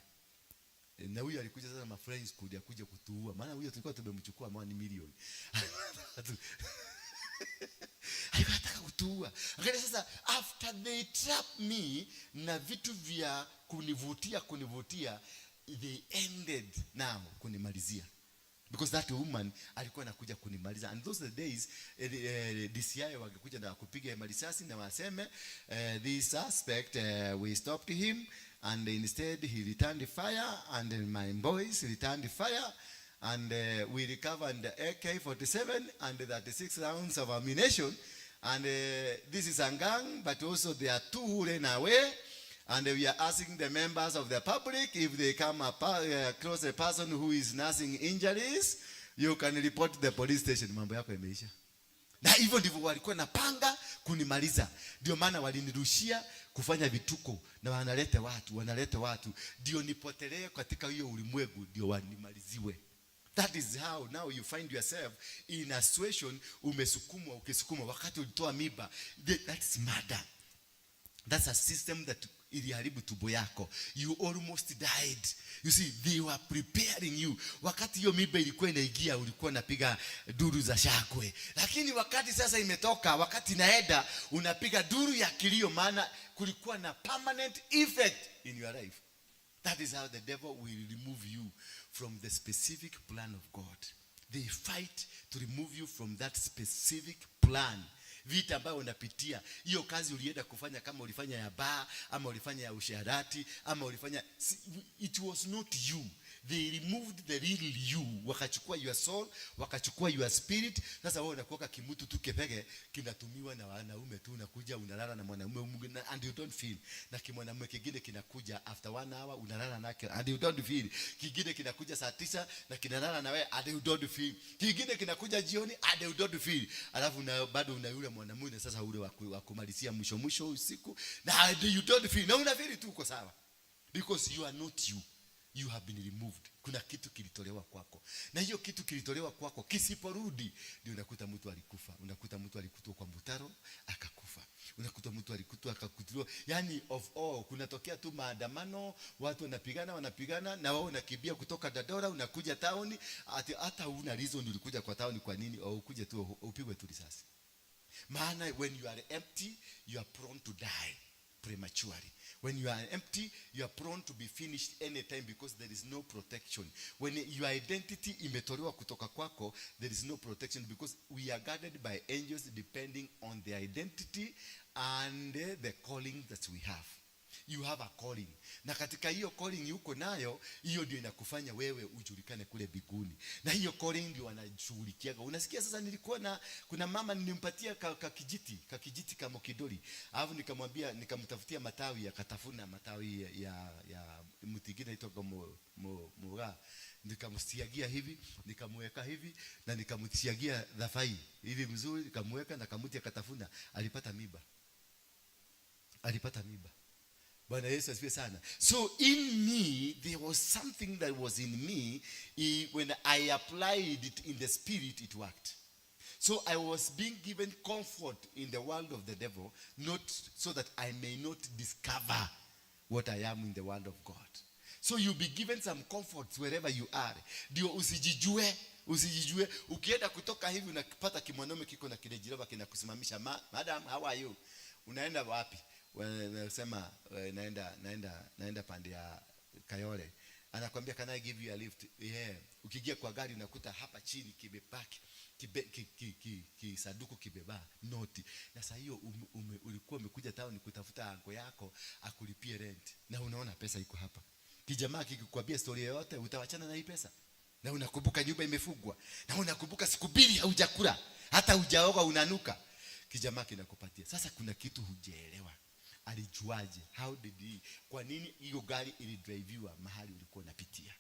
Na huyu alikuja sasa ma friends kuja kuja kutuua, maana huyo tulikuwa tumemchukua 1 million. Alikuwa anataka kutuua. Angalia sasa, after they trap me na vitu vya kunivutia, kunivutia, they ended now kunimalizia. Because that woman alikuwa anakuja kunimaliza. And those are the days, DCI wangekuja na kupiga marisasi na waseme, this suspect, we stopped him and instead he returned fire and my boys returned fire and we recovered the AK-47 and 36 rounds of ammunition and this is a gang, but also there are two who ran away. And we are asking the members of the public, if they come across a person who is nursing injuries, you can report to the police station. Mambo yako yameisha. Na hivyo ndivyo walikuwa napanga kunimaliza. Ndio maana walinirushia kufanya vituko na wanaleta watu, wanaleta watu. Ndio nipotelee katika hiyo ulimwengu, ndio wanimaliziwe. That is how now you find yourself in a situation, umesukumwa, ukisukumwa wakati ulitoa mimba. That's murder. That's a system that iliharibu tumbo yako. You almost died. You see, they were preparing you. Wakati hiyo mimba ilikuwa inaingia, ulikuwa unapiga duru za shangwe. Lakini wakati sasa imetoka, wakati inaenda, unapiga duru ya kilio, maana kulikuwa na permanent effect in your life. That is how the devil will remove you from the specific plan of God. They fight to remove you from that specific plan. Vita ambayo unapitia, hiyo kazi ulienda kufanya, kama ulifanya ya baa ama ulifanya ya usherati ama ulifanya, it was not you. They removed the real you, wakachukua your soul, wakachukua your spirit. Sasa wewe unakuwa kimutu tu kepege kinatumiwa na wanaume tu, unakuja unalala na mwanaume mwingine and you don't feel, na kimwanaume kingine kinakuja after 1 hour unalala nake and you don't feel, kingine kinakuja saa 9 na kinalala na wewe and you don't feel, kingine kinakuja jioni and you don't feel, alafu na bado una yule mwanamume sasa ule wa kumalizia mwisho mwisho usiku na you don't feel, na una feel tu uko sawa because you are not you. You have been removed. Kuna kitu kilitolewa kwako, na hiyo kitu kilitolewa kwako kisiporudi, ndio unakuta mtu alikufa. Unakuta mtu alikutwa kwa mtaro akakufa, unakuta mtu alikutwa akakutuliwa. Yani of all, kunatokea tu maandamano, watu wanapigana wanapigana, na wao unakimbia kutoka Dandora unakuja town, ati hata una reason ulikuja kwa town kwa nini, au ukuje tu upigwe tu risasi. Maana when you are empty, you are prone to die prematurely. When you are empty, you are prone to be finished anytime because there is no protection. When your identity imetolewa kutoka kwako, there is no protection because we are guarded by angels depending on the identity and the calling that we have. You have a calling, na katika hiyo calling uko nayo, hiyo ndio inakufanya wewe ujulikane kule mbinguni, na hiyo calling ndio wanashughulikiaga. Unasikia sasa, nilikuwa na kuna mama nilimpatia ka kijiti kama kidoli, alafu nikamwambia, nikamtafutia matawi, akatafuna matawi ya mti mwingine inaitwa mugaa, nikamsiagia hivi, nikamweka hivi na nikamsiagia dhafai hivi mzuri, nikamweka na kamuti akatafuna, alipata mimba, alipata mimba. Bwana Yesu asifiwe sana. So in me there was something that was in me. When I applied it in the spirit, it worked. So I was being given comfort in the world of the devil, not so that I may not discover what I am in the world of God. So you be given some comforts wherever you are, ndio usijijue, usijijue. Ukienda kutoka hivi, unapata kimwanaume kiko na Kirange Rover kinakusimamisha. "Madam, how are you? Unaenda wapi?" Nasema, Naenda pande ya Kayole." Anakwambia, "Can I give you a lift?" "Yeah." Ukiingia kwa gari, unakuta hapa chini kimepaki kibe, ki, ki, ki, kisanduku kibeba noti, na saa hiyo ulikuwa umekuja town kutafuta anko yako akulipie rent, na unaona pesa iko hapa. Kijamaa kikikwambia story yoyote, utawachana na hii pesa? Na unakumbuka nyumba imefungwa, na unakumbuka siku 2 haujakula, hata hujaoga, unanuka. Kijamaa kinakupatia. Sasa kuna kitu hujaelewa. Alijuaje? How did he? Kwa nini hiyo gari ilidriviwa mahali ulikuwa unapitia?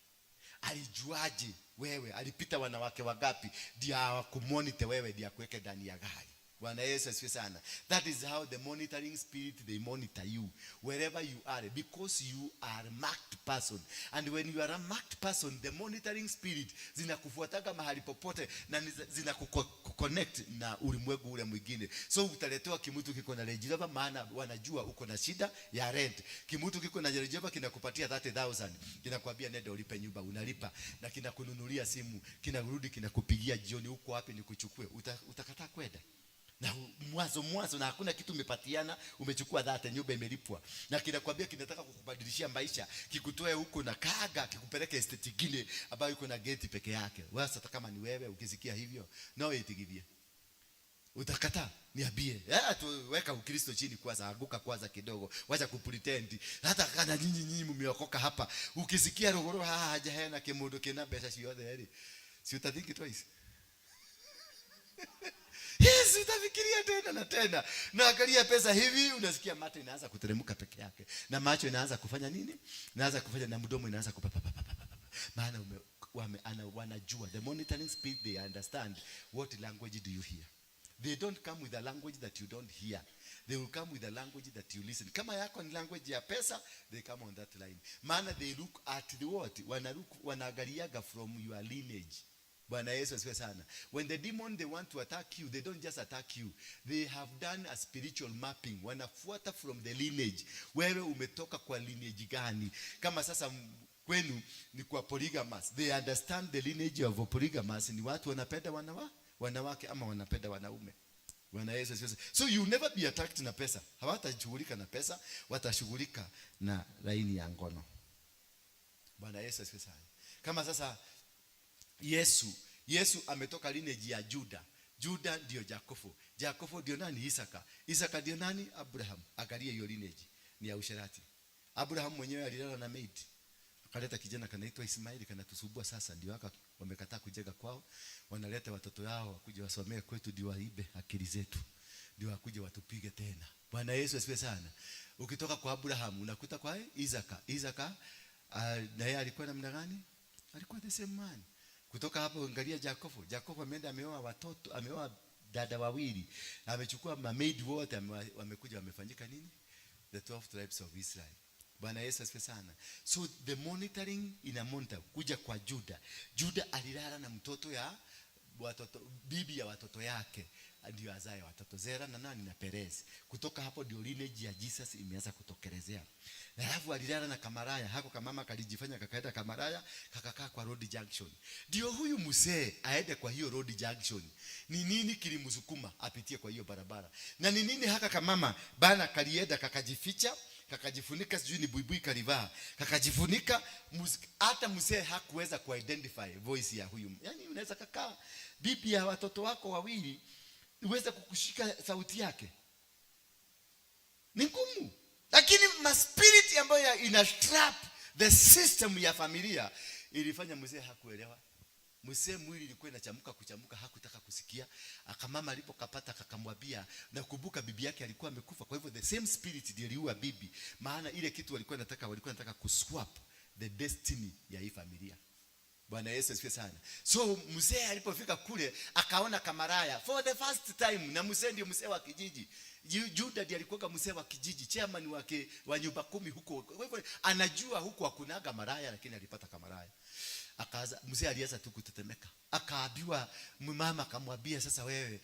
Alijuaje wewe? Alipita wanawake wangapi ndio akumonitor wewe, ndio akuweke ndani ya gari? Bwana Yesu asifiwe sana. That is how the monitoring spirit, they monitor you wherever you are, because you are marked person. And when you are a marked person, the monitoring spirit zinakufuataga mahali popote na zinakuconnect na ulimwengu ule mwingine. So utaletewa kimutu kiko na Range Rover, maana wanajua uko na shida ya rent. Kimutu kiko na Range Rover kinakupatia 30,000, kinakwambia, "Nenda ulipe nyumba." Unalipa na kinakununulia simu, kinarudi kinakupigia jioni, "Uko wapi nikuchukue?" Utakataa kwenda? Na mwanzo mwanzo, na hakuna kitu umepatiana, umechukua 30, nyumba imelipwa, na kinakwambia kinataka kukubadilishia maisha, kikutoe huko na kaga, kikupeleke estate ingine ambayo iko na gate peke yake. Wewe sasa, kama ni wewe, ukisikia hivyo, no itigirie, utakataa? Niambie. Tu weka Ukristo chini kwanza, anguka kwanza kidogo, wacha kupretend. Hata kana nyinyi mmeokoka hapa, ukisikia ruguru haha haja hena kimundu kina mbeca ciothe ri, si utathink twice? Yes, utafikiria tena na tena. Na angalia pesa hivi, unasikia mate inaanza kuteremka peke yake. Na macho inaanza kufanya nini? Inaanza kufanya, na mdomo inaanza kupapa. Maana wanajua the monitoring spirit, they understand what language do you hear. They don't come with a language that you don't hear. They will come with a language that you listen. Kama yako ni language ya pesa, they come on that line. Maana they look at the what? Wanaangaliaga from your lineage. Bwana Yesu asifiwe sana. When the demon, they want to attack you, they don't just attack you. They have done a spiritual mapping. Wanafuata from the lineage. Wewe umetoka kwa lineage gani? Kama sasa kwenu ni kwa polygamous. They understand the lineage of polygamous, ni watu wanapenda wanawake ama wanapenda wanaume. Bwana Yesu asifiwe. So you never be attacked na pesa. Hawatashughulika na pesa, watashughulika na laini ya ngono. Bwana Yesu asifiwe sana. Kama sasa Yesu ametoka lineage ya Juda. Juda ndio Jakobo. Jakobo ndio nani? Isaka. Isaka ndio nani? Abraham. Angalia hiyo lineage ni ya usherati. Abraham mwenyewe alilala na maid. Akaleta kijana kanaitwa Ismaili, kanatusumbua sasa, ndio aka wamekataa kujenga kwao, wanaleta watoto yao wakuja wasomee kwetu, ndio waibe akili zetu, ndio wakuje watupige tena. Bwana Yesu asifiwe sana. Ukitoka kwa Abraham unakuta kwa Isaka. Isaka na yeye alikuwa namna gani? Alikuwa the same man. Kutoka hapo angalia Jakobo. Jakobo ameenda ameoa watoto, ameoa dada wawili. Amechukua mamaid wote, wamekuja wamefanyika nini? The 12 tribes of Israel. Bwana Yesu asifiwe sana. So the monitoring ina monitor kuja kwa Juda. Juda alilala na mtoto ya watoto, bibi ya watoto yake ndio azae watoto Zera na nani na Perez. Kutoka hapo ndio lineage ya Jesus imeanza kutokelezea. Na alafu alilala na kamaraya, hako kamama kalijifanya kakaenda kamaraya, kakakaa kwa road junction. Ndio huyu mzee aende kwa hiyo road junction. Ni nini kilimsukuma apitie kwa hiyo barabara? Na ni nini haka kamama bana kalienda kakajificha, kakajifunika, sijui ni buibui kalivaa, kakajifunika, hata mzee hakuweza kuidentify voice ya huyu. Yaani unaweza kakaa bibi ya watoto wako wawili uweze kukushika sauti yake, ni ngumu. Lakini maspiriti ambayo ina trap the system ya familia ilifanya mzee hakuelewa. Mzee mwili ilikuwa inachamuka kuchamuka, hakutaka kusikia. Akamama alipokapata kakamwambia, nakumbuka bibi yake alikuwa amekufa, kwa hivyo the same spirit ndiyo iliua bibi, maana ile kitu walikuwa wanataka kuswap the destiny ya hii familia. Bwana Yesu asifiwe sana. So mzee alipofika kule akaona kamaraya for the first time, na mzee ndio mzee wa kijiji. Juda ndiye alikuwa mzee wa kijiji, chairman wake wa nyumba 10 huko. Kwa hivyo anajua huko hakunaga maraya, lakini alipata kamaraya. Akaanza, mzee alianza tu kutetemeka. Akaambiwa, mama akamwambia, sasa wewe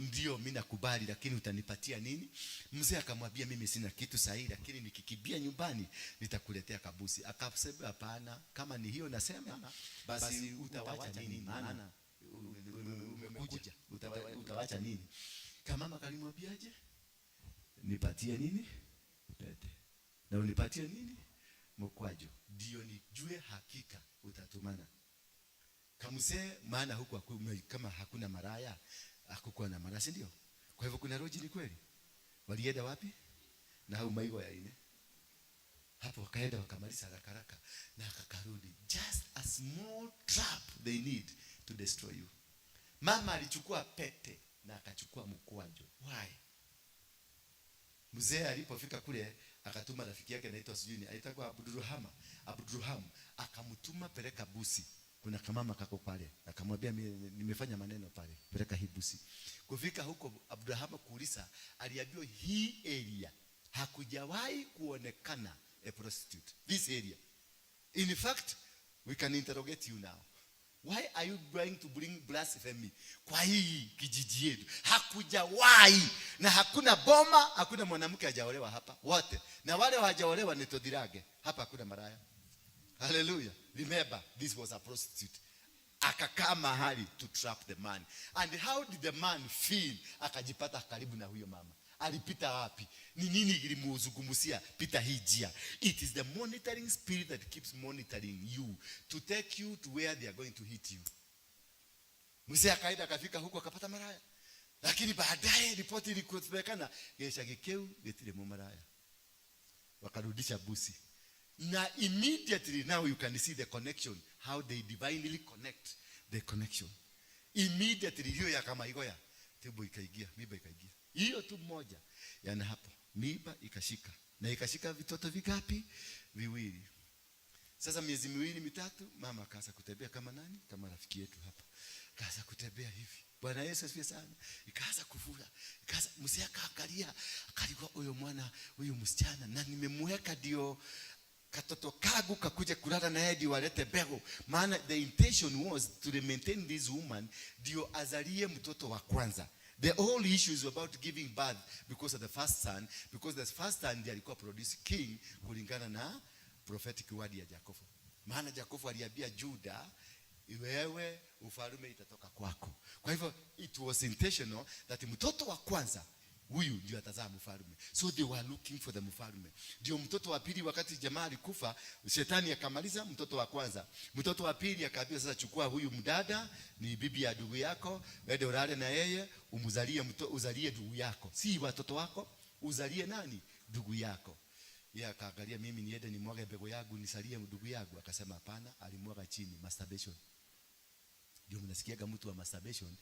ndio mimi nakubali, lakini utanipatia nini? Mzee akamwambia, mimi sina kitu sahihi, lakini nikikimbia nyumbani nitakuletea kabusi. Akasema, hapana, kama ni hiyo nasema basi utawacha nini? Maana umekuja, utawacha nini? Kamama kalimwambiaje? Nipatie nini? Pete. Na unipatie nini? Mkwaju. Ndio nijue hakika utatumana. Kamsee, maana huku kama hakuna maraya, hakukuwa na maraya, si ndio? Kwa hivyo kuna roji, ni kweli. Walienda wapi? Na hau maigo ya ine. Hapo wakaenda wakamaliza haraka haraka na akakarudi. Just a small trap they need to destroy you. Mama alichukua pete na akachukua mkwaju. Why? Mzee alipofika kule akatuma rafiki yake anaitwa sijui ni anaitwa Abdurrahman, Abdurrahman akamtuma, peleka busi. Kuna kamama kako pale, akamwambia, nimefanya maneno pale, peleka hii busi. Kufika huko Abdurrahman kuuliza, aliambiwa hii area hakujawahi kuonekana a prostitute. This area. In fact, we can interrogate you now. Why are you going to bring blasphemy kwa hii kijiji yetu? Hakujawahi na hakuna boma, hakuna mwanamke hajaolewa hapa wote, na wale hawajaolewa ni Todirage. Hapa hakuna maraya. Hallelujah. Remember, this was a prostitute. Akakaa mahali to trap the man. And how did the man feel? Akajipata karibu na huyo mama. Alipita wapi? Ni nini ilimuzungumzia? Pita hii njia. It is the monitoring spirit that keeps monitoring you to take you to where they are going to hit you. Mzee akaenda akafika huko akapata maraya. Lakini baadaye ripoti ilikusemekana gĩcagi kĩu gĩtirĩ mũmaraya. Wakarudisha busi. Na immediately now you can see the connection, how they divinely connect the connection. Immediately hiyo ya kama igoya, tumbo ikaingia, mimba ikaingia. Hiyo tu moja. Yani hapo mimba ikashika. Na ikashika vitoto vingapi? Viwili. Sasa miezi miwili mitatu, mama akaanza kutembea kama nani? Kama rafiki yetu hapa. Akaanza kutembea hivi. Bwana Yesu asifiwe sana. Ikaanza kufura. Ikaanza, mzee akaangalia, akalikuwa huyo mwana, huyu msichana na nimemweka ndio katoto kagu kakuja kulala na yeye ndio walete mbegu. Maana the intention was to maintain this woman ndio azalie mtoto wa kwanza. The whole issue is about giving birth because of the first son, because the first son ndiye alikuwa produce king kulingana na prophetic word ya Jacobo. Maana Jacobo aliambia Juda, wewe ufalme itatoka kwako. Kwa hivyo it was intentional that mtoto wa kwanza huyu ndio atazaa mfalme. So they were looking for the mfalme. Ndio mtoto wa pili, wakati jamaa alikufa, shetani akamaliza mtoto wa kwanza. Mtoto wa pili akaambia, sasa chukua huyu mdada, ni bibi ya ndugu yako, wende ulale na yeye, umzalie uzalie ndugu yako. Si watoto wako, uzalie nani? Ndugu yako. Yeye akaangalia, mimi niende nimwage mbegu yangu nisalie ndugu yangu? Akasema hapana, alimwaga chini, masturbation. Ndio mnasikiaga mtu wa masturbation,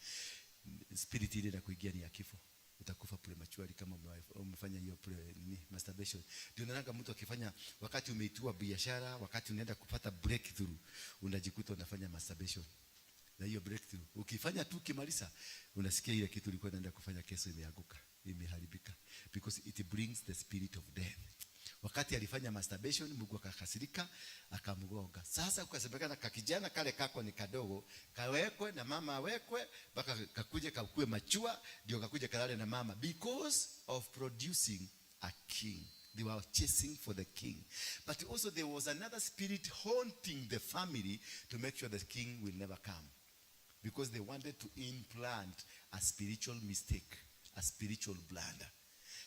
spirit ile na kuingia ni ya kifo. Utakufa prematurely kama umefanya hiyo nini, masturbation. Ndio naona mtu akifanya, wakati umeitua biashara, wakati unaenda kupata breakthrough, unajikuta unafanya masturbation. Na hiyo breakthrough ukifanya tu, ukimaliza, unasikia ile kitu ulikuwa unaenda kufanya kesho imeanguka, imeharibika, because it brings the spirit of death. Wakati alifanya masturbation, Mungu akakasirika, akamgonga. Sasa kukasemekana kakijana kale kako ni kadogo, kawekwe na mama awekwe mpaka kakuje kakue mature, ndio kakuje kalale na mama because of producing a king. They were chasing for the king. But also there was another spirit haunting the family to make sure the king will never come. Because they wanted to implant a spiritual mistake, a spiritual blunder.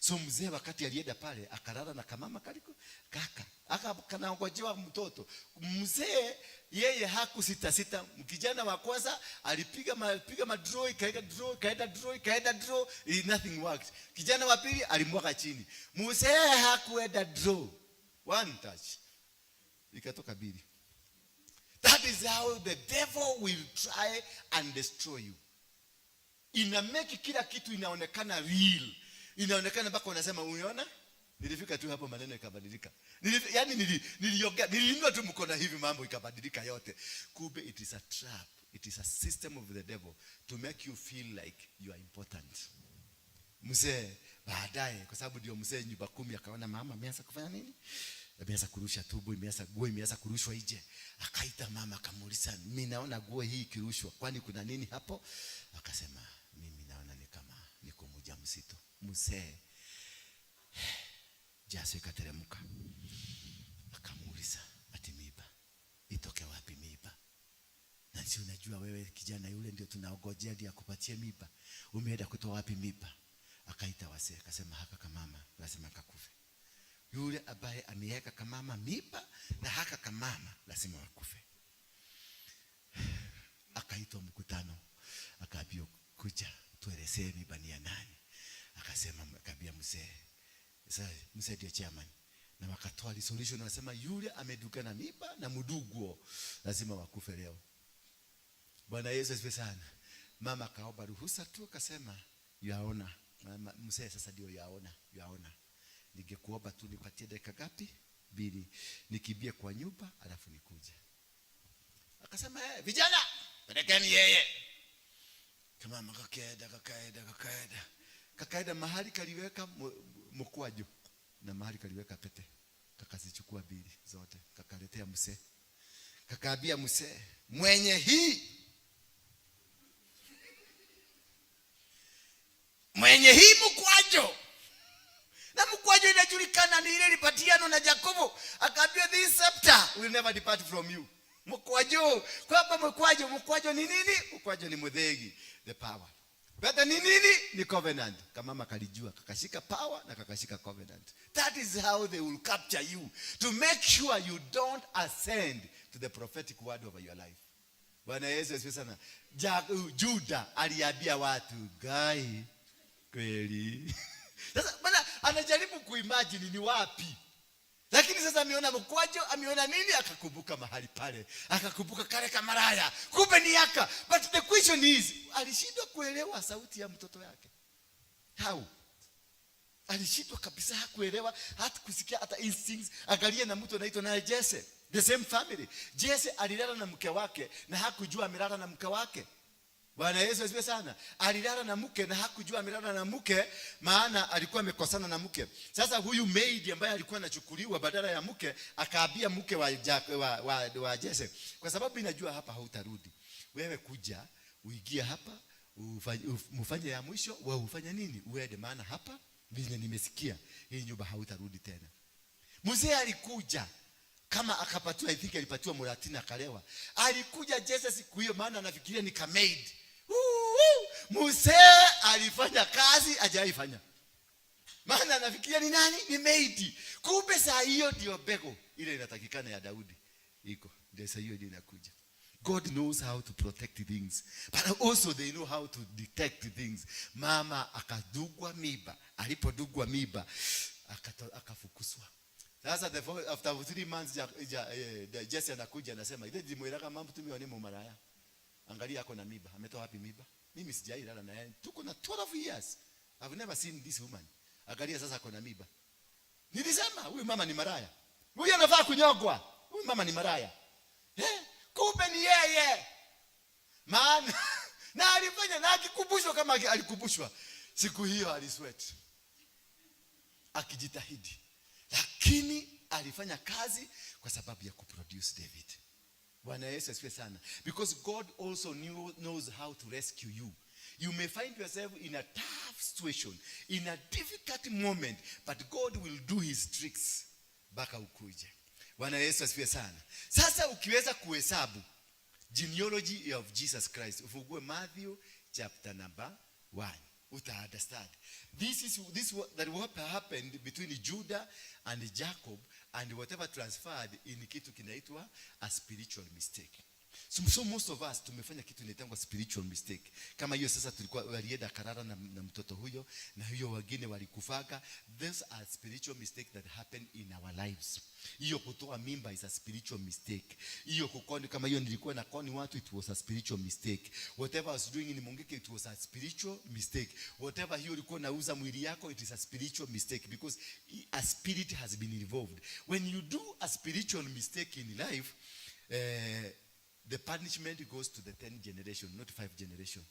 So mzee wakati alienda pale akalala na kamama kaliko kaka aka kanangojewa mtoto. Mzee yeye hakusita sita. Kijana wa kwanza alipiga piga madraw, ikaenda draw, ikaenda draw, ikaenda draw, nothing worked. Kijana wa pili alimwaga chini. Mzee hakuenda draw. One touch. Ikatoka mbili. That is how the devil will try and destroy you. Ina make kila kitu inaonekana real. Inaonekana mpaka unasema, unaona? Nilifika tu hapo maneno ikabadilika. Yani niliongea, niliinua tu mkono hivi, mambo ikabadilika yote. Kumbe it is a trap. It is a system of the devil to make you feel like you are important. Mzee baadaye, kwa sababu ndio mzee nyumba kumi, akaona mama ameanza kufanya nini? Ameanza kurusha tumbo, imeanza nguo imeanza kurushwa nje. Akaita mama akamuuliza, "Mimi naona nguo hii ikirushwa, kwani kuna nini hapo?" Akasema, "Mimi naona ni kama niko mjamzito." Mzee jasho ikateremka. Akamuuliza, "Ati mimba? Itoke wapi mimba? Na si unajua wewe kijana yule ndio tunaongojea ndiye akupatie mimba. Umeenda kutoa wapi mimba?" Akaita wazee akasema, "Haka kamama lazima kakufe. Yule ambaye ameweka kamama mimba na haka kamama lazima wakufe." Akaitwa mkutano, akaambiwa, "Kuja tuelezee mimba ni ya nani." Akasema, akaambia mzee, sasa mzee ndio chairman, na wakatoa resolution, wanasema yule ameduka na mimba na mdugwo lazima wakufe leo. Bwana Yesu asifiwe sana. Mama akaomba ruhusa tu akasema, "Yaona mama, mzee sasa ndio yaona, yaona. Ningekuomba tu nipatie dakika ngapi? Mbili. Nikimbie kwa nyumba alafu nikuje." Akasema, "Vijana, pelekeni yeye." Kamama kakaenda, kakaenda, kakaenda. Kakaenda mahali kaliweka mkwaju na mahali kaliweka pete. Kakazichukua mbili zote, kakaletea mzee. Kakaambia mzee, "Mwenye hii mkwajo," na mkwajo inajulikana ni ile ilipatiano na Jakobo, akaambia, "This scepter will never depart from you." Mkwajo, kwamba mkwajo, mkwajo ni nini? Mkwajo ni muthegi, the power. Pete ni nini? Ni covenant. Kamama kalijua, kakashika power na kakashika covenant. That is how they will capture you to make sure you don't ascend to the prophetic word over your life. Bwana Yesu asifiwe sana. Juda aliambia watu, "Gai kweli." Sasa bwana anajaribu kuimagine ni wapi. Lakini sasa ameona mkwajo, ameona nini, akakumbuka mahali pale. Akakumbuka kale kamaraya. Kumbe ni yaka. But the question is, alishindwa kuelewa sauti ya mtoto yake. How? Alishindwa kabisa, hakuelewa, hata kusikia hata instincts. Angalia na mtu anaitwa naye Jesse. The same family. Jesse alilala na mke wake na hakujua amelala na mke wake. Bwana Yesu asifiwe sana. Alilala na mke na hakujua amelala na mke, maana alikuwa amekosana na mke. Sasa huyu maid ambaye alikuwa anachukuliwa badala ya mke, akaambia mke wa Jesse, "Kwa sababu inajua hapa hautarudi, wewe kuja uingie hapa, mfanye ya mwisho, wewe ufanye nini, uende, maana hapa vile nimesikia hii nyumba hautarudi tena." Mzee alikuja kama akapatiwa, I think alipatiwa muratina akalewa. Alikuja Jesse siku hiyo, maana anafikiria ni kamaid. Mzee alifanya kazi hajaifanya, maana anafikiria ni nani? Ni maid. Kumbe saa hiyo ndio mbegu ile inatakikana ya Daudi iko, ndio saa hiyo ndio inakuja. God knows how to protect things, but also they know how to detect things. Mama akadugwa miba. Alipodugwa miba akafukuzwa. Sasa after 3 months Jesse anakuja anasema, "Ile ndimwiraga mambo tumio ni mumaraya. Angalia ako na miba. Ametoa wapi miba? Mimi sijailala na yeye. Tuko na 12 years. I've never seen this woman. Angalia sasa ako na miba. Nilisema huyu mama ni maraya. Huyu anafaa kunyongwa. Huyu mama ni maraya." Eh? Kumbe ni yeye. Maana na alifanya na akikumbushwa kama alikumbushwa. Siku hiyo alisweat. Akijitahidi. Lakini alifanya kazi kwa sababu ya kuproduce David. Bwana Yesu asifiwe sana. Because God also knows how to rescue you. You may find yourself in a tough situation, in a difficult moment, but God will do his tricks mpaka ukuje. Bwana Yesu asifiwe sana. Sasa ukiweza kuhesabu genealogy of Jesus Christ, ufungue Matthew chapter number 1, uta understand. This is this what, that what happened between Judah and Jacob and whatever transferred in kitu kinaitwa a spiritual mistake. So most of us tumefanya kitu inaitwa spiritual mistake. Kama hiyo sasa tulikuwa walienda karara na mtoto huyo na hiyo wengine walikufaga. Those are spiritual mistake that happen in our lives. Hiyo kutoa mimba is a spiritual mistake. Hiyo kukoni kama hiyo nilikuwa na koni watu, it was a spiritual mistake. Whatever I was doing in Mungiki, it was a spiritual mistake. Whatever hiyo ulikuwa nauza mwili yako, it is a spiritual mistake because a spirit has been involved. When you do a spiritual mistake in life, the punishment goes to the 10th generation, not five generation.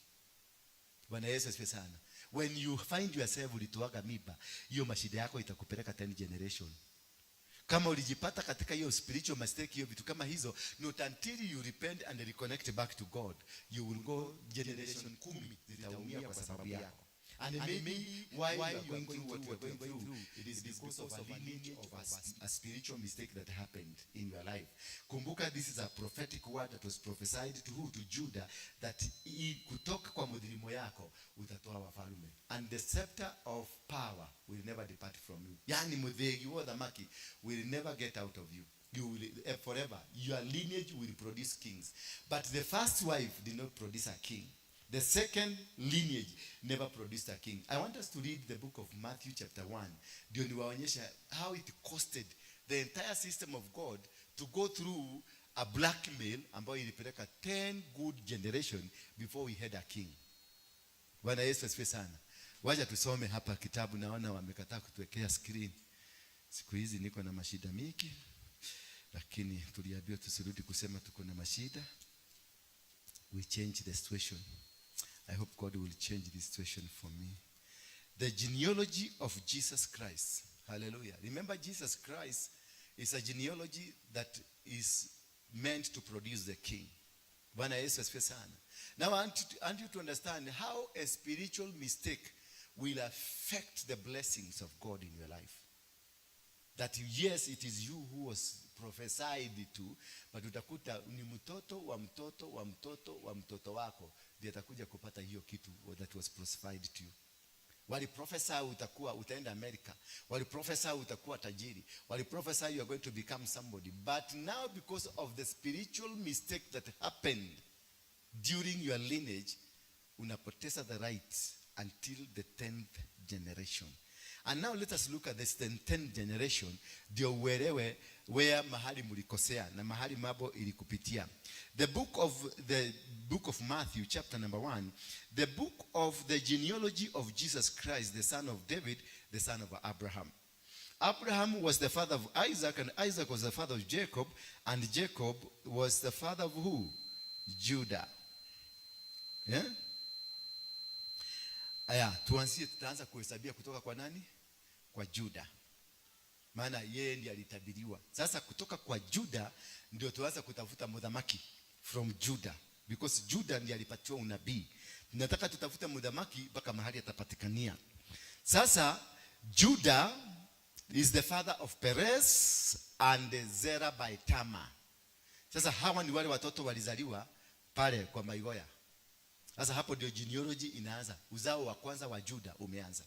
Bwana Yesu asifiwe sana. When you find yourself ulitoaga mimba, hiyo mashida yako itakupeleka 10 generation. Kama ulijipata katika hiyo spiritual mistake, hiyo vitu kama hizo, not until you repent and reconnect back to God, you will go generation 10 zitaumia kwa sababu yako. And maybe why you are going through what you are going through, it is because of a lineage of a spiritual mistake that happened in your life. Kumbuka, this is a prophetic word that was prophesied to who? To Judah, that kutoka kwa mudhirimo yako utatoa wafalme. And the scepter of power will never depart from you. Yani muthegi wa thamaki will never get out of you. You will forever. Your lineage will produce kings. But the first wife did not produce a king. The second lineage never produced a king. I want us to read the book of Matthew chapter 1. Ndio niwaonyesha how it costed the entire system of God to go through a blackmail ambayo ilipeleka 10 good generation before we had a king. Bwana Yesu asifiwe sana. Wacha tusome hapa kitabu, naona wamekataa kutuwekea screen. Siku hizi niko na mashida mingi, lakini tuliambiwa tusirudi kusema tuko na mashida. We change the situation. I hope God will change this situation for me. The genealogy of Jesus Christ. Hallelujah. Remember, Jesus Christ is a genealogy that is meant to produce the king. Bwana Yesu asifiwe sana. Now I want you to understand how a spiritual mistake will affect the blessings of God in your life. That yes, it is you who was prophesied to, but utakuta ni mtoto wa mtoto wa mtoto wa mtoto wako ndiye atakuja kupata hiyo kitu that was prophesied to you. Waliprophesy utakuwa utaenda America. Waliprophesy utakuwa tajiri. Waliprophesy you are going to become somebody. But now, because of the spiritual mistake that happened during your lineage, unapoteza the rights until the 10th generation. And now let us look at this 10th generation ndio uelewe where mahali mlikosea na mahali mambo ilikupitia. The book of Matthew chapter number 1, the book of the genealogy of Jesus Christ, the son of David, the son of Abraham. Abraham was the father of Isaac, and Isaac was the father of Jacob, and Jacob was the father of who? Judah. Yeah? Aya, tuanzie, tutaanza kuhesabia kutoka kwa nani? Kwa Juda. Maana yeye ndiye alitabiriwa. Sasa kutoka kwa Juda ndio tuanza kutafuta mudhamaki from Judah, because Juda ndiye alipatiwa unabii. Tunataka tutafute mudhamaki mpaka mahali atapatikania. Sasa Judah is the father of Perez and Zerah by Tamar. Sasa hawa ni wale watoto walizaliwa pale kwa Maigoya. Sasa hapo ndio genealogy inaanza. Uzao wa kwanza wa Juda umeanza.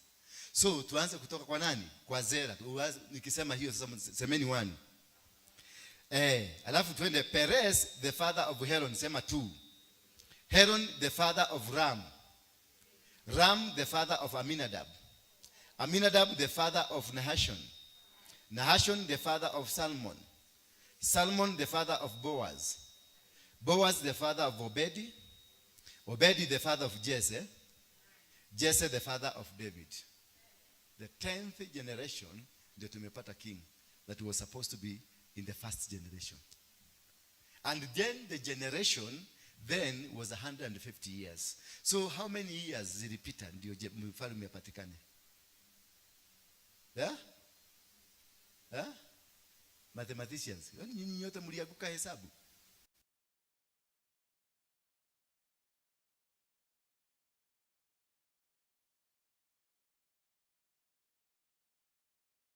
So tuanze kutoka kwa nani? Kwa Zera. Nikisema hiyo sasa semeni one. Alafu tuende Perez, the father of Heron, sema two. Heron, the father of Ram. Ram, the father of Aminadab. Aminadab, the father of Nahashon. Nahashon, the father of Salmon. Salmon, the father of Boaz. Boaz, the father of Obedi. Obedi, the father of Jesse. Jesse, the father of David. The 10th generation ndio tumepata king that was supposed to be in the first generation. And then the generation then was 150 years. So how many years zilipita ndio mfalme apatikane? Yeah? Huh? Mathematicians. Yaani nyinyi nyote mlianguka hesabu.